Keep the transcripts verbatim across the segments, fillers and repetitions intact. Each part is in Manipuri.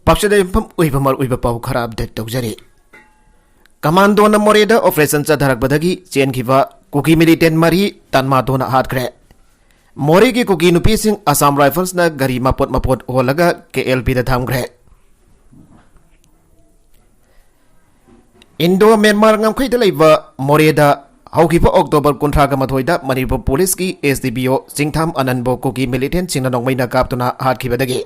ꯄꯥꯛꯆꯗ ꯌꯨꯝꯐꯝ ꯑꯣꯏꯕ ꯃꯔꯨꯑꯣꯏꯕ ꯄꯥꯎ ꯈꯔ ꯑꯞꯗꯦꯠ ꯇꯧꯖꯔꯤ꯫ ꯀꯃꯥꯟꯗꯣꯅ ꯃꯣꯔꯦꯗ ꯑꯣꯄꯔꯦꯁꯟ ꯆꯠꯊꯔꯛꯄꯗꯒꯤ ꯆꯦꯟꯈꯤꯕ ꯀꯨꯀꯤ ꯃꯤꯂꯤꯇꯦꯟ ꯃꯔꯤ ꯇꯥꯟꯃꯥꯗꯣꯅ ꯍꯥꯠꯈ꯭ꯔꯦ꯫ ꯃꯣꯔꯦꯒꯤ ꯀꯨꯀꯤ ꯅꯨꯄꯤꯁꯤꯡ ꯑꯁꯥꯝ ꯔꯥꯏꯐꯜꯁꯅ ꯒꯥꯔꯤ ꯃꯄꯣꯠ ꯃꯄꯣꯠ ꯍꯣꯜꯂꯒ ꯀꯦ ꯑꯦꯜ ꯄꯤꯗ ꯊꯝꯈ꯭ꯔꯦ꯫ ꯏꯟꯗꯣ ꯃ꯭ꯌꯥꯟꯃꯥꯔ ꯉꯝꯈꯩꯗ ꯂꯩꯕ ꯃꯣꯔꯦꯗ ꯍꯧꯈꯤꯕ ꯑꯣꯛꯇꯣꯕꯔ ꯀꯨꯟꯊ꯭ꯔꯥꯒ ꯃꯥꯊꯣꯏꯗ ꯃꯅꯤꯄꯨꯔ ꯄꯨꯂꯤꯁꯀꯤ ꯑꯦꯁ ꯗꯤ ꯄꯤ ꯑꯣ ꯆꯤꯡꯊꯥꯝ ꯑꯅꯟꯕꯨ ꯀꯨꯀꯤ ꯃꯤꯂꯤꯇꯦꯟꯁꯤꯡꯅ ꯅꯣꯡꯃꯩꯅ ꯀꯥꯞꯇꯨꯅ ꯍꯥꯠꯈꯤꯕꯗꯒꯤ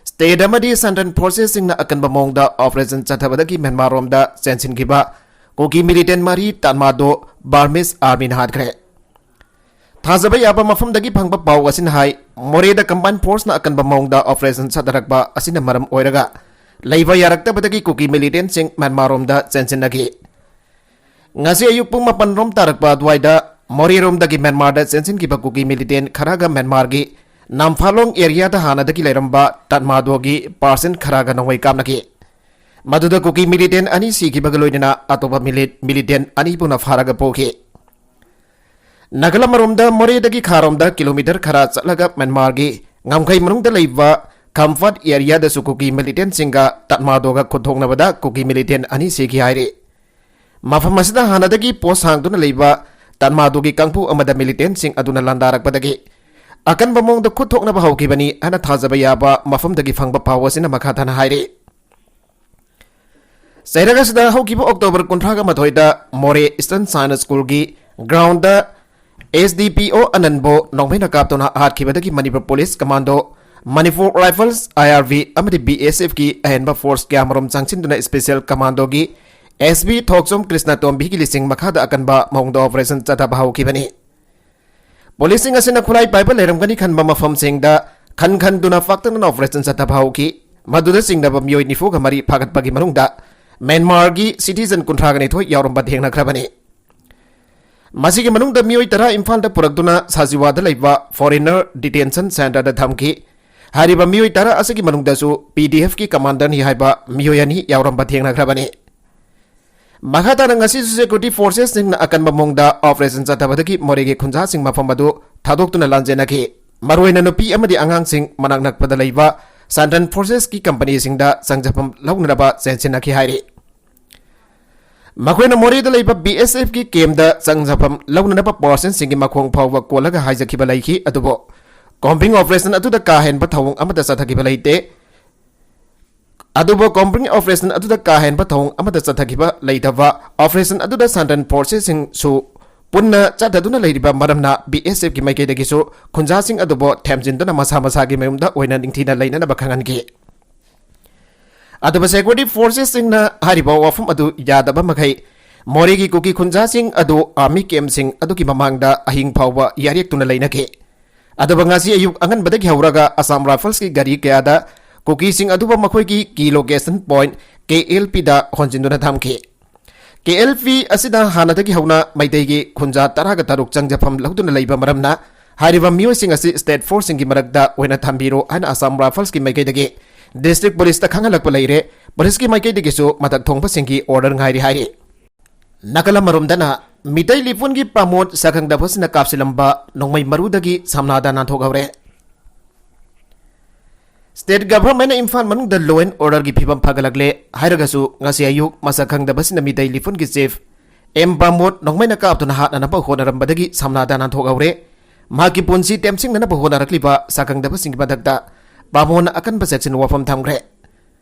ꯁ꯭ꯇꯦꯠ ꯑꯃꯗꯤ ꯁꯦꯟꯇ꯭ꯔꯦꯜ ꯐꯣꯔꯁꯦꯁꯁꯤꯡꯅ ꯑꯀꯟꯕ ꯃꯑꯣꯡꯗ ꯑꯣꯄꯔꯦꯁꯟ ꯆꯠꯊꯕꯗꯒꯤ ꯃ꯭ꯌꯥꯟꯃꯥꯔꯔꯣꯝꯗ ꯆꯦꯟꯁꯤꯟꯈꯤꯕ ꯀꯨꯀꯤ ꯃꯤꯂꯤꯇꯦꯟ ꯃꯔꯤ ꯇꯥꯟꯃꯥꯗꯣ ꯕꯔꯃꯤꯁ ꯑꯥꯔꯃꯤꯅ ꯍꯥꯠꯈ꯭ꯔꯦ꯫ ꯊꯥꯖꯕ ꯌꯥꯕ ꯃꯐꯝꯗꯒꯤ ꯐꯪꯕ ꯄꯥꯎ ꯑꯁꯤꯅ ꯍꯥꯏ, ꯃꯣꯔꯦꯗ ꯀꯝꯕꯥꯏꯟ ꯐꯣꯔꯁꯅ ꯑꯀꯟꯕ ꯃꯑꯣꯡꯗ ꯑꯣꯄꯔꯦꯁꯟ ꯆꯠꯊꯔꯛꯄ ꯑꯁꯤꯅ ꯃꯔꯝ ꯑꯣꯏꯔꯒ ꯂꯩꯕ ꯌꯥꯔꯛꯇꯕꯗꯒꯤ ꯀꯨꯀꯤ ꯃꯤꯂꯤꯇꯦꯟꯁꯤꯡ ꯃ꯭ꯌꯥꯟꯃꯥꯔꯔꯣꯝꯗ ꯆꯦꯟꯁꯤꯟꯅꯈꯤ꯫ ꯉꯁꯤ ꯑꯌꯨꯛ ꯄꯨꯡ ꯃꯥꯄꯟ ꯔꯣꯝ ꯇꯥꯔꯛꯄ ꯑꯗꯨꯋꯥꯏꯗ ꯃꯣꯔꯦꯔꯣꯝꯗꯒꯤ ꯃ꯭ꯌꯥꯟꯃꯥꯔꯗ ꯆꯦꯟꯁꯤꯟꯈꯤꯕ ꯀꯨꯀꯤ ꯃꯤꯂꯤꯇꯦꯟ ꯈꯔꯒ ꯃ꯭ꯌꯥꯟꯃꯥꯔꯒꯤ ꯅꯝꯐꯥꯂꯣꯡ ꯑꯦꯔꯤꯌꯥꯗ ꯍꯥꯟꯅꯗꯒꯤ ꯂꯩꯔꯝꯕ ꯇꯥꯠꯃꯥꯗꯣꯒꯤ ꯄꯥꯔꯁꯟ ꯈꯔꯒ ꯅꯣꯡꯃꯩ ꯀꯥꯞꯅꯈꯤ꯫ ꯃꯗꯨꯗ ꯀꯨꯀꯤ ꯃꯤꯂꯤꯇꯦꯟ ꯑꯅꯤ ꯁꯤꯈꯤꯕꯒ ꯂꯣꯏꯅꯅ ꯑꯇꯣꯞꯄ ꯃꯤꯂꯤ-, ꯃꯤꯂꯤꯇꯦꯟ ꯑꯅꯤ ꯄꯨꯟꯅ ꯐꯥꯔꯒ ꯄꯨꯈꯤ꯫ ꯅꯥꯒꯥꯂꯝ ꯑꯔꯣꯝꯗ ꯃꯣꯔꯦꯗꯒꯤ ꯈꯥꯔꯣꯝꯗ ꯀꯤꯂꯣꯃꯤꯇꯔ ꯈꯔ ꯆꯠꯂꯒ ꯃ꯭ꯌꯥꯟꯃꯥꯔꯒꯤ ꯉꯝꯈꯩ ꯃꯅꯨꯡꯗ ꯂꯩꯕ ꯈꯝꯐꯠ ꯑꯦꯔꯤꯌꯥꯗꯁꯨ ꯀꯨꯀꯤ ꯃꯤꯂꯤꯇꯦꯟꯁꯤꯡꯒ ꯇꯥꯠꯃꯥꯗꯣꯒ ꯈꯨꯠꯊꯣꯛꯅꯕꯗ ꯀꯨꯀꯤ ꯃꯤꯂꯤꯇꯦꯟ ꯑꯅꯤ ꯁꯤꯈꯤ ꯍꯥꯏꯔꯤ꯫ ꯃꯐꯝ ꯑꯁꯤꯗ ꯍꯥꯟꯅꯗꯒꯤ ꯄꯣꯁ ꯍꯥꯡꯗꯨꯅ ꯂꯩꯕ ꯇꯥꯠꯃꯥꯗꯣꯒꯤ ꯀꯥꯡꯕꯨ ꯑꯃꯗ ꯃꯤꯂꯤꯇꯦꯟꯁꯤꯡ ꯑꯗꯨꯅ ꯂꯥꯟꯗꯥꯔꯛꯄꯗꯒꯤ ꯑꯀꯟꯕ ꯃꯑꯣꯡꯗ ꯈꯨꯠ ꯊꯣꯛꯅꯕ ꯍꯧꯈꯤꯕꯅꯤ ꯍꯥꯏꯅ ꯊꯥꯖꯕ ꯌꯥꯕ ꯃꯐꯝꯗꯒꯤ ꯐꯪꯕ ꯄꯥꯎ ꯑꯁꯤꯅ ꯃꯈꯥ ꯇꯥꯅ ꯍꯥꯏꯔꯤ꯫ ꯆꯩꯔꯛ ꯑꯁꯤꯗ ꯍꯧꯈꯤꯕ ꯑꯣꯛꯇꯣꯕꯔ ꯀꯨꯟꯊ꯭ꯔꯥꯒ ꯃꯥꯊꯣꯏꯗ ꯃꯣꯔꯦ ꯏꯁꯇꯔꯟ ꯁꯥꯏꯟꯁ ꯁ꯭ꯀꯨꯜꯒꯤ ground S D P O ꯑꯅꯟꯕꯨ ꯅꯣꯡꯃꯩꯅ ꯀꯥꯞꯇꯨꯅ ꯍꯥꯠꯈꯤꯕꯗꯒꯤ Manipur police commando, Manipur rifles, I R B ꯑꯃꯗꯤ ꯕꯤ ꯑꯦꯁ ꯑꯦꯐꯀꯤ ꯑꯍꯦꯟꯕ ꯐꯣꯔꯁ ꯀꯌꯥꯃꯔꯨꯝ ꯆꯪꯁꯤꯟꯗꯨꯅ ꯏꯁꯄꯦꯁꯦꯜ ꯀꯃꯥꯟꯗꯣꯒꯤ ꯑꯦꯁ ꯄꯤ ꯊꯣꯛꯆꯣꯝ ꯀ꯭ꯔꯤꯁꯅꯇꯣꯝꯕꯤꯒꯤ ꯂꯤꯁꯤꯡ ꯃꯈꯥꯗ ꯑꯀꯟꯕ ꯃꯑꯣꯡꯗ ꯑꯣꯄꯔꯦꯁꯟ ꯆꯠꯊꯕ ꯍꯧꯈꯤꯕꯅꯤ꯫ ꯄꯨꯂꯤꯁꯁꯤꯡ ꯑꯁꯤꯅ ꯈꯨꯠꯂꯥꯏ ꯄꯥꯏꯕ ꯂꯩꯔꯝꯒꯅꯤ ꯈꯟꯕ ꯃꯐꯝꯁꯤꯡꯗ ꯈꯟ ꯈꯟꯗꯨꯅ ꯄꯥꯛꯇꯛꯅꯅ ꯑꯣꯄꯔꯦꯁꯟ ꯆꯠꯊꯕ ꯍꯧꯈꯤ꯫ ꯃꯗꯨꯗ ꯆꯤꯡꯅꯕ ꯃꯤꯑꯣꯏ ꯅꯤꯐꯨꯒ ꯃꯔꯤ ꯐꯥꯒꯠꯄꯒꯤ ꯃꯅꯨꯡꯗ ꯃ꯭ꯌꯥꯟꯃꯥꯔꯒꯤ ꯁꯤꯇꯤꯖꯟ ꯀꯨꯟꯊ꯭ꯔꯥꯒ ꯅꯤꯊꯣꯏ ꯌꯥꯎꯔꯝꯕ ꯊꯦꯡꯅꯈ꯭ꯔꯕꯅꯤ꯫ ꯃꯁꯤꯒꯤ ꯃꯅꯨꯡꯗ ꯃꯤꯑꯣꯏ ꯇꯔꯥ ꯏꯝꯐꯥꯜꯗ ꯄꯨꯔꯛꯇꯨꯅ ꯁꯥꯖꯤꯋꯥꯗ ꯂꯩꯕ ꯐꯣꯔꯦꯅꯔ ꯗꯤꯇꯦꯟꯁꯟ ꯁꯦꯟꯇꯔꯗ ꯊꯝꯈꯤ꯫ ꯍꯥꯏꯔꯤꯕ ꯃꯤꯑꯣꯏ ꯇꯔꯥ ꯑꯁꯤꯒꯤ ꯃꯅꯨꯡꯗꯁꯨ ꯄꯤ ꯗꯤ ꯑꯦꯐꯀꯤ ꯀꯃꯥꯟꯗꯔꯅꯤ ꯍꯥꯏꯕ ꯃꯤꯑꯣꯏ ꯑꯅꯤ ꯌꯥꯎꯔꯝꯕ ꯊꯦꯡꯅꯈ꯭ꯔꯕꯅꯤ꯫ ꯃꯈꯥ ꯇꯥꯅ ꯉꯁꯤꯁꯨ ꯁꯦꯀ꯭ꯌꯨꯔꯤꯇꯤ ꯐꯣꯔꯁꯦꯁꯁꯤꯡꯅ ꯑꯀꯟꯕ ꯃꯑꯣꯡꯗ ꯑꯣꯄꯔꯦꯁꯟ ꯆꯠꯊꯕꯗꯒꯤ ꯃꯣꯔꯦꯒꯤ ꯈꯨꯟꯖꯥꯁꯤꯡ ꯃꯐꯝ ꯑꯗꯨ ꯊꯥꯗꯣꯛꯇꯨꯅ ꯂꯥꯟꯖꯦꯟꯅꯈꯤ꯫ ꯃꯔꯨꯑꯣꯏꯅ ꯅꯨꯄꯤ ꯑꯃꯗꯤ ꯑꯉꯥꯡꯁꯤꯡ ꯃꯅꯥꯛ ꯅꯛꯄꯗ ꯂꯩꯕ Central Forcesꯀꯤ ꯀꯝꯄꯅꯤꯁꯤꯡꯗ ꯆꯪꯖꯐꯝ ꯂꯧꯅꯅꯕ ꯆꯦꯟꯁꯤꯟꯅꯈꯤ ꯍꯥꯏꯔꯤ꯫ ꯃꯈꯣꯏꯅ ꯃꯣꯔꯦꯗ ꯂꯩꯕ BSFꯀꯤ ꯀꯦꯝꯗ ꯆꯪꯖꯐꯝ ꯂꯧꯅꯅꯕ ꯄꯥꯔꯁꯟꯁꯤꯡꯒꯤ ꯃꯈꯣꯡ ꯐꯥꯎꯕ ꯀꯣꯜꯂꯒ ꯍꯥꯏꯖꯈꯤꯕ ꯂꯩꯈꯤ, ꯑꯗꯨꯕꯨ combing operation ꯑꯗꯨꯗ ꯀꯥ ꯍꯦꯟꯕ ꯊꯧꯑꯣꯡ ꯑꯃꯠꯇ ꯆꯠꯊꯈꯤꯕ ꯂꯩꯇꯦ꯫ ꯑꯗꯨꯕꯨ combing operation ꯑꯗꯨꯗ ꯀꯥ ꯍꯦꯟꯕ ꯊꯧꯑꯣꯡ ꯑꯃꯠꯇ ꯆꯠꯊꯈꯤꯕ ꯂꯩꯇꯕ, operation ꯑꯗꯨꯗ Central Forcesꯁꯤꯡꯁꯨ ꯄꯨꯟꯅ ꯆꯠꯊꯗꯨꯅ ꯂꯩꯔꯤꯕ ꯃꯔꯝꯅ BSFꯀꯤ ꯃꯥꯏꯀꯩꯗꯒꯤꯁꯨ ꯈꯨꯟꯖꯥꯁꯤꯡ ꯑꯗꯨꯕꯨ ꯊꯦꯝꯖꯤꯟꯗꯨꯅ ꯃꯁꯥ ꯃꯁꯥꯒꯤ ꯃꯌꯨꯝꯗ ꯑꯣꯏꯅ ꯅꯤꯡꯊꯤꯅ ꯂꯩꯅꯅꯕ ꯈꯪꯍꯟꯈꯤ꯫ ꯑꯗꯨꯕꯨ security forcesꯁꯤꯡꯅ ꯍꯥꯏꯔꯤꯕ ꯋꯥꯐꯝ ꯑꯗꯨ ꯌꯥꯗꯕ ꯃꯈꯩ ꯃꯣꯔꯦꯒꯤ ꯀꯨꯀꯤ ꯈꯨꯟꯖꯥꯁꯤꯡ ꯑꯗꯨ army campꯁꯤꯡ ꯑꯗꯨꯒꯤ ꯃꯃꯥꯡꯗ ꯑꯍꯤꯡ ꯐꯥꯎꯕ ꯌꯥꯔꯦꯛꯇꯨꯅ ꯂꯩꯅꯈꯤ꯫ ꯑꯗꯨꯕꯨ ꯉꯁꯤ ꯑꯌꯨꯛ ꯑꯉꯟꯕꯗꯒꯤ ꯍꯧꯔꯒ Assam Riflesꯀꯤ ꯒꯥꯔꯤ ꯀꯌꯥꯗ ꯀꯨꯀꯤꯁꯤꯡ ꯑꯗꯨꯕꯨ ꯃꯈꯣꯏꯒꯤ key location point KLPꯗ ꯍꯣꯟꯖꯤꯟꯗꯨꯅ ꯊꯝꯈꯤ꯫ KLP ꯑꯁꯤꯗ ꯍꯥꯟꯅꯗꯒꯤ ꯍꯧꯅ ꯃꯩꯇꯩꯒꯤ ꯈꯨꯟꯖꯥ ꯇꯔꯥꯒ ꯇꯔꯨꯛ ꯆꯪꯖꯐꯝ ꯂꯧꯗꯨꯅ ꯂꯩꯕ ꯃꯔꯝꯅ ꯍꯥꯏꯔꯤꯕ ꯃꯤꯑꯣꯏꯁꯤꯡ ꯑꯁꯤ state forceꯁꯤꯡꯒꯤ ꯃꯔꯛꯇ ꯑꯣꯏꯅ ꯊꯝꯕꯤꯔꯣ ꯍꯥꯏꯅ Assam Riflesꯀꯤ ꯃꯥꯏꯀꯩꯗꯒꯤ district policeꯇ ꯈꯪꯍꯜꯂꯛꯄ ꯂꯩꯔꯦ꯫ Policeꯀꯤ ꯃꯥꯏꯀꯩꯗꯒꯤꯁꯨ ꯃꯊꯛ ꯊꯣꯡꯕꯁꯤꯡꯒꯤ order ꯉꯥꯏꯔꯤ ꯍꯥꯏꯔꯤ꯫ ꯅꯥꯀꯜ ꯑꯃꯔꯣꯝꯗꯅ ꯃꯤꯇꯩ ꯂꯤꯄꯨꯟꯒꯤ ꯄ꯭ꯔꯃꯣꯗ ꯁꯛꯈꯪꯗꯕꯁꯤꯅ ꯀꯥꯞꯁꯤꯜꯂꯝꯕ ꯅꯣꯡꯃꯩ ꯃꯔꯨꯗꯒꯤ ꯁꯝꯅꯥꯗ ꯅꯥꯟꯊꯣꯛꯍꯧꯔꯦ꯫ State governmentꯅ ꯏꯝꯐꯥꯜ ꯃꯅꯨꯡꯗ law and orderꯒꯤ ꯐꯤꯕꯝ ꯐꯒꯠꯂꯛꯂꯦ ꯍꯥꯏꯔꯒꯁꯨ ꯉꯁꯤ ꯑꯌꯨꯛ ꯃꯁꯛ ꯈꯪꯗꯕꯁꯤꯡꯅ ꯃꯤꯇꯩ ꯂꯤꯄꯨꯟꯒꯤ chief M ꯄ꯭ꯔꯃꯣꯗ ꯅꯣꯡꯃꯩꯅ ꯀꯥꯞꯇꯨꯅ ꯍꯥꯠꯅꯅꯕ ꯍꯣꯠꯅꯔꯝꯕꯗꯒꯤ ꯁꯝꯅꯥꯗ ꯅꯥꯟꯊꯣꯛꯍꯧꯔꯦ꯫ ꯃꯍꯥꯛꯀꯤ ꯄꯨꯟꯁꯤ ꯇꯦꯝꯁꯤꯡꯅꯅꯕ ꯍꯣꯠꯅꯔꯛꯂꯤꯕ ꯁꯛꯈꯪꯗꯕꯁꯤꯡꯒꯤ ꯃꯊꯛꯇ ꯄ꯭ꯔꯃꯣꯗꯅ ꯑꯀꯟꯕ ꯆꯦꯛꯁꯤꯟ ꯋꯥꯐꯝ ꯊꯝꯈ꯭ꯔꯦ꯫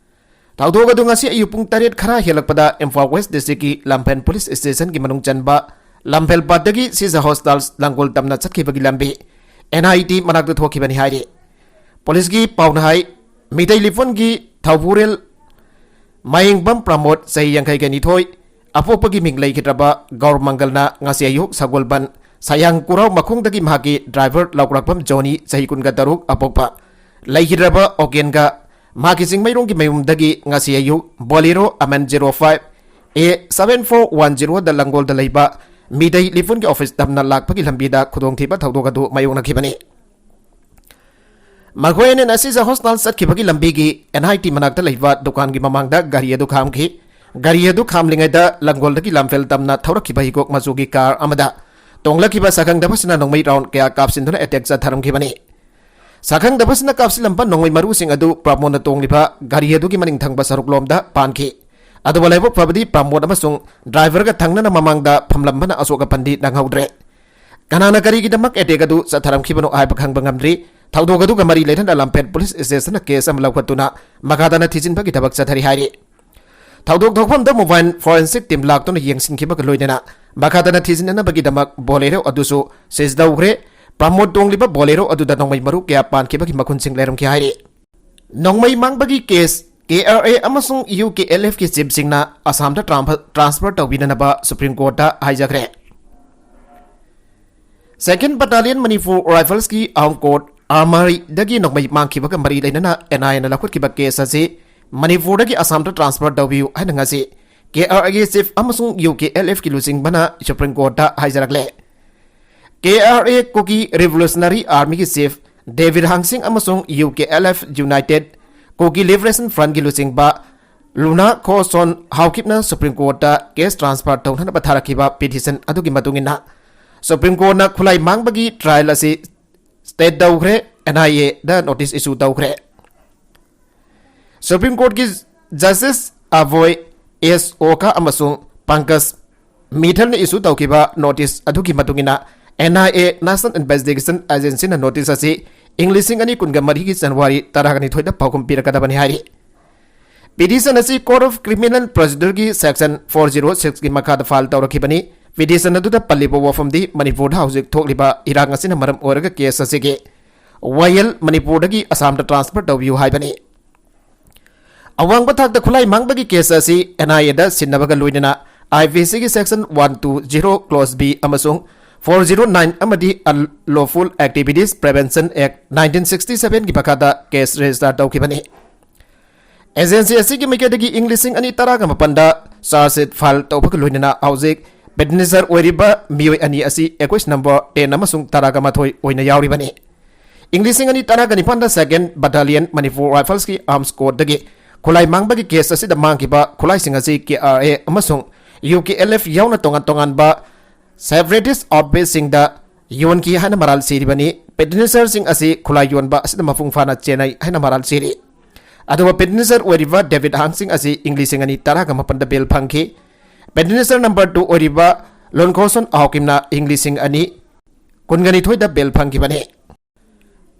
ꯊꯧꯗꯣꯛ ꯑꯗꯨ ꯉꯁꯤ ꯑꯌꯨꯛ ꯄꯨꯡ ꯇꯔꯦꯠ ꯈꯔ ꯍꯦꯜꯂꯛꯄꯗ ꯏꯝꯐꯥꯜ West districtꯀꯤ ꯂꯝꯐꯦꯜ police stationꯒꯤ ꯃꯅꯨꯡ ꯆꯟꯕ ꯂꯝꯐꯦꯜ ꯄꯥꯠꯇꯒꯤ ꯁꯤꯖ hospital ꯂꯥꯡꯒꯣꯜ ꯇꯝꯅ ꯆꯠꯈꯤꯕꯒꯤ ꯂꯝꯕꯤ NIT ꯃꯅꯥꯛꯇ ꯊꯣꯛꯈꯤꯕꯅꯤ ꯍꯥꯏꯔꯤ꯫ Policeꯀꯤ ꯄꯥꯎꯅ ꯍꯥꯏ, ꯃꯤꯇꯩ ꯂꯤꯄꯨꯟꯒꯤ ꯊꯧꯕꯨꯔꯦꯜ ꯃꯥꯌꯦꯡꯕꯝ ꯄ꯭ꯔꯃꯣꯗ, ꯆꯍꯤ ꯌꯥꯡꯈꯩꯒ ꯅꯤꯊꯣꯏ, ꯑꯄꯣꯛꯄꯒꯤ ꯃꯤꯡ ꯂꯩꯈꯤꯗ꯭ꯔꯕ ꯒꯧꯔ ꯃꯪꯒꯜꯅ ꯉꯁꯤ ꯑꯌꯨꯛ ꯁꯒꯣꯜꯕꯟ ꯁꯌꯥꯡ ꯀꯨꯔꯥꯎ ꯃꯈꯣꯡꯗꯒꯤ ꯃꯍꯥꯛꯀꯤ driver ꯂꯧꯔꯛꯐꯝ ꯖꯣꯅꯤ, ꯆꯍꯤ ꯀꯨꯟꯒ ꯇꯔꯨꯛ, ꯑꯄꯣꯛꯄ ꯂꯩꯈꯤꯗ꯭ꯔꯕ ꯑꯣꯒꯦꯟꯒ ꯃꯍꯥꯛꯀꯤ ꯆꯤꯡꯃꯩꯔꯣꯡꯒꯤ ꯃꯌꯨꯝꯗꯒꯤ ꯉꯁꯤ ꯑꯌꯨꯛ Bolero MN zero five A seven four one zeroꯗ ꯂꯥꯡꯒꯣꯜꯗ ꯂꯩꯕ ꯃꯤꯇꯩ ꯂꯤꯄꯨꯟꯒꯤ office ꯇꯝꯅ ꯂꯥꯛꯄꯒꯤ ꯂꯝꯕꯤꯗ ꯈꯨꯗꯣꯡꯊꯤꯕ ꯊꯧꯗꯣꯛ ꯑꯗꯨ ꯃꯥꯌꯣꯛꯅꯈꯤꯕꯅꯤ꯫ ꯃꯈꯣꯏ ꯑꯅꯤꯅ ꯁꯤꯖ hospital ꯆꯠꯈꯤꯕꯒꯤ ꯂꯝꯕꯤꯒꯤ NIT ꯃꯅꯥꯛꯇ ꯂꯩꯕ ꯗꯨꯀꯥꯟꯒꯤ ꯃꯃꯥꯡꯗ ꯒꯥꯔꯤ ꯑꯗꯨ ꯈꯥꯝꯈꯤ꯫ ꯒꯥꯔꯤ ꯑꯗꯨ ꯈꯥꯝꯂꯤꯉꯩꯗ ꯂꯥꯡꯒꯣꯜꯗꯒꯤ ꯂꯝꯐꯦꯜ ꯇꯝꯅ ꯊꯧꯔꯛꯈꯤꯕ ꯍꯤꯒꯣꯛ ꯃꯆꯨꯒꯤ car ꯑꯃꯗ ꯇꯣꯡꯂꯛꯈꯤꯕ ꯁꯛꯈꯪꯗꯕꯁꯤꯅ ꯅꯣꯡꯃꯩ round ꯀꯌꯥ ꯀꯥꯞꯁꯤꯟꯗꯨꯅ attack ꯆꯠꯊꯔꯝꯈꯤꯕꯅꯤ꯫ ꯁꯛꯈꯪꯗꯕꯁꯤꯅ ꯀꯥꯞꯁꯤꯜꯂꯝꯕ ꯅꯣꯡꯃꯩ ꯃꯔꯨꯁꯤꯡ ꯑꯗꯨ ꯄ꯭ꯔꯃꯣꯗꯅ ꯇꯣꯡꯂꯤꯕ ꯒꯥꯔꯤ ꯑꯗꯨꯒꯤ ꯃꯅꯤꯡ ꯊꯪꯕ ꯁꯔꯨꯛꯂꯣꯝꯗ ꯄꯥꯟꯈꯤ꯫ ꯑꯗꯨꯕꯨ ꯂꯥꯏꯕꯛ ꯐꯕꯗꯤ ꯄ꯭ꯔꯃꯣꯗ ꯑꯃꯁꯨꯡ ꯗ꯭ꯔꯥꯏꯚꯔꯒ ꯊꯪꯅꯅ ꯃꯃꯥꯡꯗ ꯐꯝꯂꯝꯕꯅ ꯑꯁꯣꯛ ꯑꯄꯟꯗꯤ ꯅꯪꯍꯧꯗ꯭ꯔꯦ꯫ ꯀꯅꯥꯅ ꯀꯔꯤꯒꯤꯗꯃꯛ ꯑꯦꯇꯦꯛ ꯑꯗꯨ ꯆꯠꯊꯔꯝꯈꯤꯕꯅꯣ ꯍꯥꯏꯕ ꯈꯪꯕ ꯉꯝꯗ꯭ꯔꯤ꯫ ꯊꯧꯗꯣꯛ ꯑꯗꯨꯒ ꯃꯔꯤ ꯂꯩꯅꯅ ꯂꯝꯐꯦꯜ ꯄꯨꯂꯤꯁ ꯁ꯭ꯇꯦꯁꯟꯅ ꯀꯦꯁ ꯑꯃ ꯂꯧꯈꯠꯇꯨꯅ ꯃꯈꯥ ꯇꯥꯅ ꯊꯤꯖꯤꯟꯕꯒꯤ ꯊꯕꯛ ꯆꯠꯊꯔꯤ ꯍꯥꯏꯔꯤ꯫ ꯊꯧꯗꯣꯛ ꯊꯣꯛꯐꯝꯗ ꯃꯣꯕꯥꯏꯜ ꯐꯣꯔꯦꯟꯁꯤꯛ ꯇꯤꯝ ꯂꯥꯛꯇꯨꯅ ꯌꯦꯡꯁꯤꯟꯈꯤꯕꯒ ꯂꯣꯏꯅꯅ ꯃꯈꯥ ꯇꯥꯅ ꯊꯤꯖꯤꯟꯅꯅꯕꯒꯤꯗꯃꯛ ꯕꯣꯂꯦꯔꯣ ꯑꯗꯨꯁꯨ ꯁꯤꯖ ꯇꯧꯈ꯭ꯔꯦ꯫ ꯄ꯭ꯔꯃꯣꯗ ꯇꯣꯡꯂꯤꯕ ꯕꯣꯂꯦꯔꯣ ꯑꯗꯨꯗ ꯅꯣꯡꯃꯩ ꯃꯔꯨ ꯀꯌꯥ ꯄꯥꯟꯈꯤꯕꯒꯤ ꯃꯈꯨꯟꯁꯤꯡ ꯂꯩꯔꯝꯈꯤ ꯍꯥꯏꯔꯤ꯫ ꯅꯣꯡꯃꯩ ꯃꯥꯡꯕꯒꯤ ꯀꯦꯁ ꯀꯦ ꯑꯥꯔ ꯑꯦ ꯑꯃꯁꯨꯡ ꯌꯨ ꯀꯦ ꯑꯦꯜ ꯑꯦꯐꯀꯤ ꯆꯤꯐꯁꯤꯡꯅ ꯑꯁꯥꯝꯗ ꯇ꯭ꯔꯥꯟꯐ-, ꯇ꯭ꯔꯥꯟꯁꯐꯔ ꯇꯧꯕꯤꯅꯅꯕ ꯁꯨꯄ꯭ꯔꯤꯝ ꯀꯣꯔꯠꯇ ꯍꯥꯏꯖꯈ꯭ꯔꯦ꯫ ꯁꯦꯀꯦꯟ ꯕꯠꯇꯥꯂꯤꯌꯟ ꯃꯅꯤꯄꯨꯔ ꯔꯥꯏꯐꯜꯁꯀꯤ ꯑꯥꯔꯝ ꯀꯣꯔꯠ ꯑꯥꯔꯃꯔꯤꯗꯒꯤ ꯅꯣꯡꯃꯩ ꯃꯥꯡꯈꯤꯕꯒ ꯃꯔꯤ ꯂꯩꯅꯅ ꯑꯦꯟ ꯑꯥꯏ ꯑꯦꯅ ꯂꯧꯈꯠꯈꯤꯕ ꯀꯦꯁ ꯑꯁꯤ ꯃꯅꯤꯄꯨꯔꯗꯒꯤ ꯑꯁꯥꯝꯗ ꯇ꯭ꯔꯥꯟꯁꯐꯔ ꯇꯧꯕꯤꯌꯨ ꯍꯥꯏꯅ ꯉꯁꯤ ꯀꯦ ꯑꯥꯔ ꯑꯦꯒꯤ ꯆꯤꯐ ꯑꯃꯁꯨꯡ ꯌꯨ ꯀꯦ ꯑꯦꯜ ꯑꯦꯐꯀꯤ ꯂꯨꯆꯤꯡꯕꯅ ꯁꯨꯄ꯭ꯔꯤꯝ ꯀꯣꯔꯠꯇ ꯍꯥꯏꯖꯔꯛꯂꯦ꯫ ꯀꯦ ꯑꯥꯔ ꯑꯦ ꯀꯨꯀꯤ ꯔꯤꯚꯣꯂꯨꯁꯅꯔꯤ ꯑꯥꯔꯃꯤꯒꯤ ꯆꯤꯐ ꯗꯦꯕꯤꯔ ꯍꯥꯡꯁꯤꯡ ꯑꯃꯁꯨꯡ U K L F united ꯀꯨꯀꯤ ꯂꯤꯕꯔꯦꯁꯟ ꯐ꯭ꯔꯟꯠꯀꯤ ꯂꯨꯆꯤꯡꯕ ꯂꯨꯅꯥ ꯈꯣꯁꯣꯟ ꯍꯥꯎꯀꯤꯞꯅ ꯁꯨꯄ꯭ꯔꯤꯝ ꯀꯣꯔꯠꯇ ꯀꯦꯁ ꯇ꯭ꯔꯥꯟꯁꯐꯔ ꯇꯧꯅꯅꯕ ꯊꯥꯔꯛꯈꯤꯕ ꯄꯤꯇꯤꯁꯟ ꯑꯗꯨꯒꯤ ꯃꯇꯨꯡ ꯏꯟꯅ ꯁꯨꯄ꯭ꯔꯤꯝ ꯀꯣꯔꯠꯅ ꯈꯨꯠꯂꯥꯏ ꯃꯥꯡꯕꯒꯤ ꯇ꯭ꯔꯥꯏꯜ ꯑꯁꯤ ꯁ꯭ꯇꯦ ꯇꯧꯈ꯭ꯔꯦ, ꯑꯦꯟ ꯑꯥꯏ ꯑꯦꯗ ꯅꯣꯇꯤꯁ ꯏꯁꯨ ꯇꯧꯈ꯭ꯔꯦ꯫ ꯁꯨꯄ꯭ꯔꯤꯝ ꯀꯣꯔꯠꯀꯤ ꯖꯁꯇꯤꯁ ꯑꯚꯣꯏ ꯑꯦꯁ ꯑꯣꯀꯥ ꯑꯃꯁꯨꯡ ꯄꯪꯀꯖ ꯃꯤꯊꯜꯅ ꯏꯁꯨ ꯇꯧꯈꯤꯕ ꯅꯣꯇꯤꯁ ꯑꯗꯨꯒꯤ ꯃꯇꯨꯡ ꯏꯟꯅ, N I A, national investigation ꯑꯦꯖꯦꯟꯁꯤꯅ ꯅꯣꯇꯤꯁ ꯑꯁꯤ ꯏꯪ ꯂꯤꯁꯤꯡ ꯑꯅꯤ ꯀꯨꯟꯒ ꯃꯔꯤꯒꯤ ꯖꯅꯋꯥꯔꯤ ꯇꯔꯥꯅꯤꯊꯣꯏꯗ ꯄꯥꯎꯈꯨꯝ ꯄꯤꯔꯛꯀꯗꯕꯅꯤ ꯍꯥꯏꯔꯤ꯫ ꯄꯤꯇꯤꯁꯟ ꯑꯁꯤ ꯀꯣꯗ ꯑꯣꯐ ꯀ꯭ꯔꯤꯃꯤꯅꯦꯜ ꯄ꯭ꯔꯣꯁꯤꯗꯔꯒꯤ ꯁꯦꯛꯁꯟ ꯐꯣꯔ ꯖꯤꯔꯣ ꯁꯤꯛꯁꯀꯤ ꯃꯈꯥꯗ ꯐꯥꯏꯜ ꯇꯧꯔꯛꯈꯤꯕꯅꯤ꯫ ꯄꯤꯇꯤꯁꯟ ꯑꯗꯨꯗ ꯄꯜꯂꯤꯕ ꯋꯥꯐꯝꯗꯤ ꯃꯅꯤꯄꯨꯔꯗ ꯍꯧꯖꯤꯛ ꯊꯣꯛꯂꯤꯕ ꯏꯔꯥꯡ ꯑꯁꯤꯅ ꯃꯔꯝ ꯑꯣꯏꯔꯒ ꯀꯦꯁ ꯑꯁꯤꯒꯤ ꯋꯥꯌꯦꯜ ꯃꯅꯤꯄꯨꯔꯗꯒꯤ ꯑꯁꯥꯝꯗ ꯇ꯭ꯔꯥꯟꯁꯐꯔ ꯇꯧꯕꯤꯌꯨ ꯍꯥꯏꯕꯅꯤ꯫ ꯑꯋꯥꯡꯕ ꯊꯥꯛꯇ ꯈꯨꯠꯂꯥꯏ ꯃꯥꯡꯕꯒꯤ ꯀꯦꯁ ꯑꯁꯤ ꯑꯦꯟ ꯑꯥꯏ ꯑꯦꯗ ꯁꯤꯟꯅꯕꯒ ꯂꯣꯏꯅꯅ ꯑꯥꯏ ꯄꯤ ꯁꯤꯒꯤ section one two zero close B ꯑꯃꯁꯨꯡ ꯐꯣꯔ ꯖꯤꯔꯣ ꯅꯥꯏꯟ ꯑꯃꯗꯤ ꯑꯟꯂꯣꯐꯨꯜ ꯑꯦꯛꯇꯤꯚꯤꯇꯤꯁ ꯄ꯭ꯔꯤꯚꯦꯟꯁꯟ ꯑꯦꯛ ꯅꯥꯏꯟꯇꯤꯟ ꯁꯤꯛꯁꯇꯤ ꯁꯚꯦꯟꯒꯤ ꯃꯈꯥꯗ ꯀꯦꯁ ꯔꯦꯖꯤꯁꯇꯔ ꯇꯧꯈꯤꯕꯅꯤ꯫ ꯑꯦꯖꯦꯟꯁꯤ ꯑꯁꯤꯒꯤ ꯃꯥꯏꯀꯩꯗꯒꯤ ꯏꯪ ꯂꯤꯁꯤꯡ ꯑꯅꯤ ꯇꯔꯥꯒ ꯃꯥꯄꯟꯗ ꯆꯥꯔꯖ ꯁꯤꯠ ꯐꯥꯏꯜ ꯇꯧꯕꯒ ꯂꯣꯏꯅꯅ ꯍꯧꯖꯤꯛ ꯄꯤꯇꯤꯁꯅꯔ ꯑꯣꯏꯔꯤꯕ ꯃꯤꯑꯣꯏ ꯑꯅꯤ ꯑꯁꯤ ꯑꯦꯀ꯭ꯌꯨꯖ ꯅꯝꯕꯔ ꯇꯦꯟ ꯑꯃꯁꯨꯡ ꯇꯔꯥꯒ ꯃꯥꯊꯣꯏ ꯑꯣꯏꯅ ꯌꯥꯎꯔꯤꯕꯅꯤ꯫ ꯏꯪ ꯂꯤꯁꯤꯡ ꯑꯅꯤ ꯇꯔꯥꯒ ꯅꯤꯄꯥꯟꯗ ꯁꯦꯀꯦꯟ ꯕꯠꯇꯥꯂꯤꯌꯟ ꯃꯅꯤꯄꯨꯔ ꯔꯥꯏꯐꯜꯁꯀꯤ ꯑꯥꯔꯝꯁ ꯀꯣꯔꯠꯇꯒꯤ ꯈꯨꯠꯂꯥꯏ ꯃꯥꯡꯕꯒꯤ ꯀꯦꯁ ꯑꯁꯤꯗ ꯃꯥꯡꯈꯤꯕ ꯈꯨꯠꯂꯥꯏꯁꯤꯡ ꯑꯁꯤ ꯀꯦ ꯑꯥꯔ ꯑꯦ ꯑꯃꯁꯨꯡ ꯌꯨ ꯀꯦ ꯑꯦꯜ ꯑꯦꯐ ꯌꯥꯎꯅ ꯇꯣꯉꯥꯟ ꯇꯣꯉꯥꯟꯕ ꯁꯦꯄꯔꯦꯇꯤꯁ ꯑꯥꯎꯠꯐꯤꯠꯁꯤꯡꯗ ꯌꯣꯟꯈꯤ ꯍꯥꯏꯅ ꯃꯔꯥꯜ ꯁꯤꯔꯤꯕꯅꯤ꯫ ꯄꯦꯇꯤꯁꯅꯔꯁꯤꯡ ꯑꯁꯤ ꯈꯨꯠꯂꯥꯏ ꯌꯣꯟꯕ ꯑꯁꯤꯗ ꯃꯄꯨꯡ ꯐꯥꯅ ꯆꯦꯟꯅꯩ ꯍꯥꯏꯅ ꯃꯔꯥꯜ ꯁꯤꯔꯤ꯫ ꯑꯗꯨꯒ ꯄꯦꯇꯤꯁꯅꯔ ꯑꯣꯏꯔꯤꯕ ꯗꯦꯕꯤꯗ ꯍꯥꯡꯁꯤꯡ ꯑꯁꯤ ꯏꯪ ꯂꯤꯁꯤꯡ ꯑꯅꯤ ꯇꯔꯥꯒ ꯃꯥꯄꯟꯗ ꯕꯦꯜ ꯐꯪꯈꯤ꯫ ꯄꯦꯇꯤꯁꯅꯔ ꯅꯝꯕꯔ ꯇꯨ ꯑꯣꯏꯔꯤꯕ ꯂꯣꯟꯈꯣꯁꯣꯟ ꯑꯍꯥꯎꯀꯤꯝꯅ ꯏꯪ ꯂꯤꯁꯤꯡ ꯑꯅꯤ ꯀꯨꯟꯒ ꯅꯤꯊꯣꯏꯗ ꯕꯦꯜ ꯐꯪꯈꯤꯕꯅꯤ꯫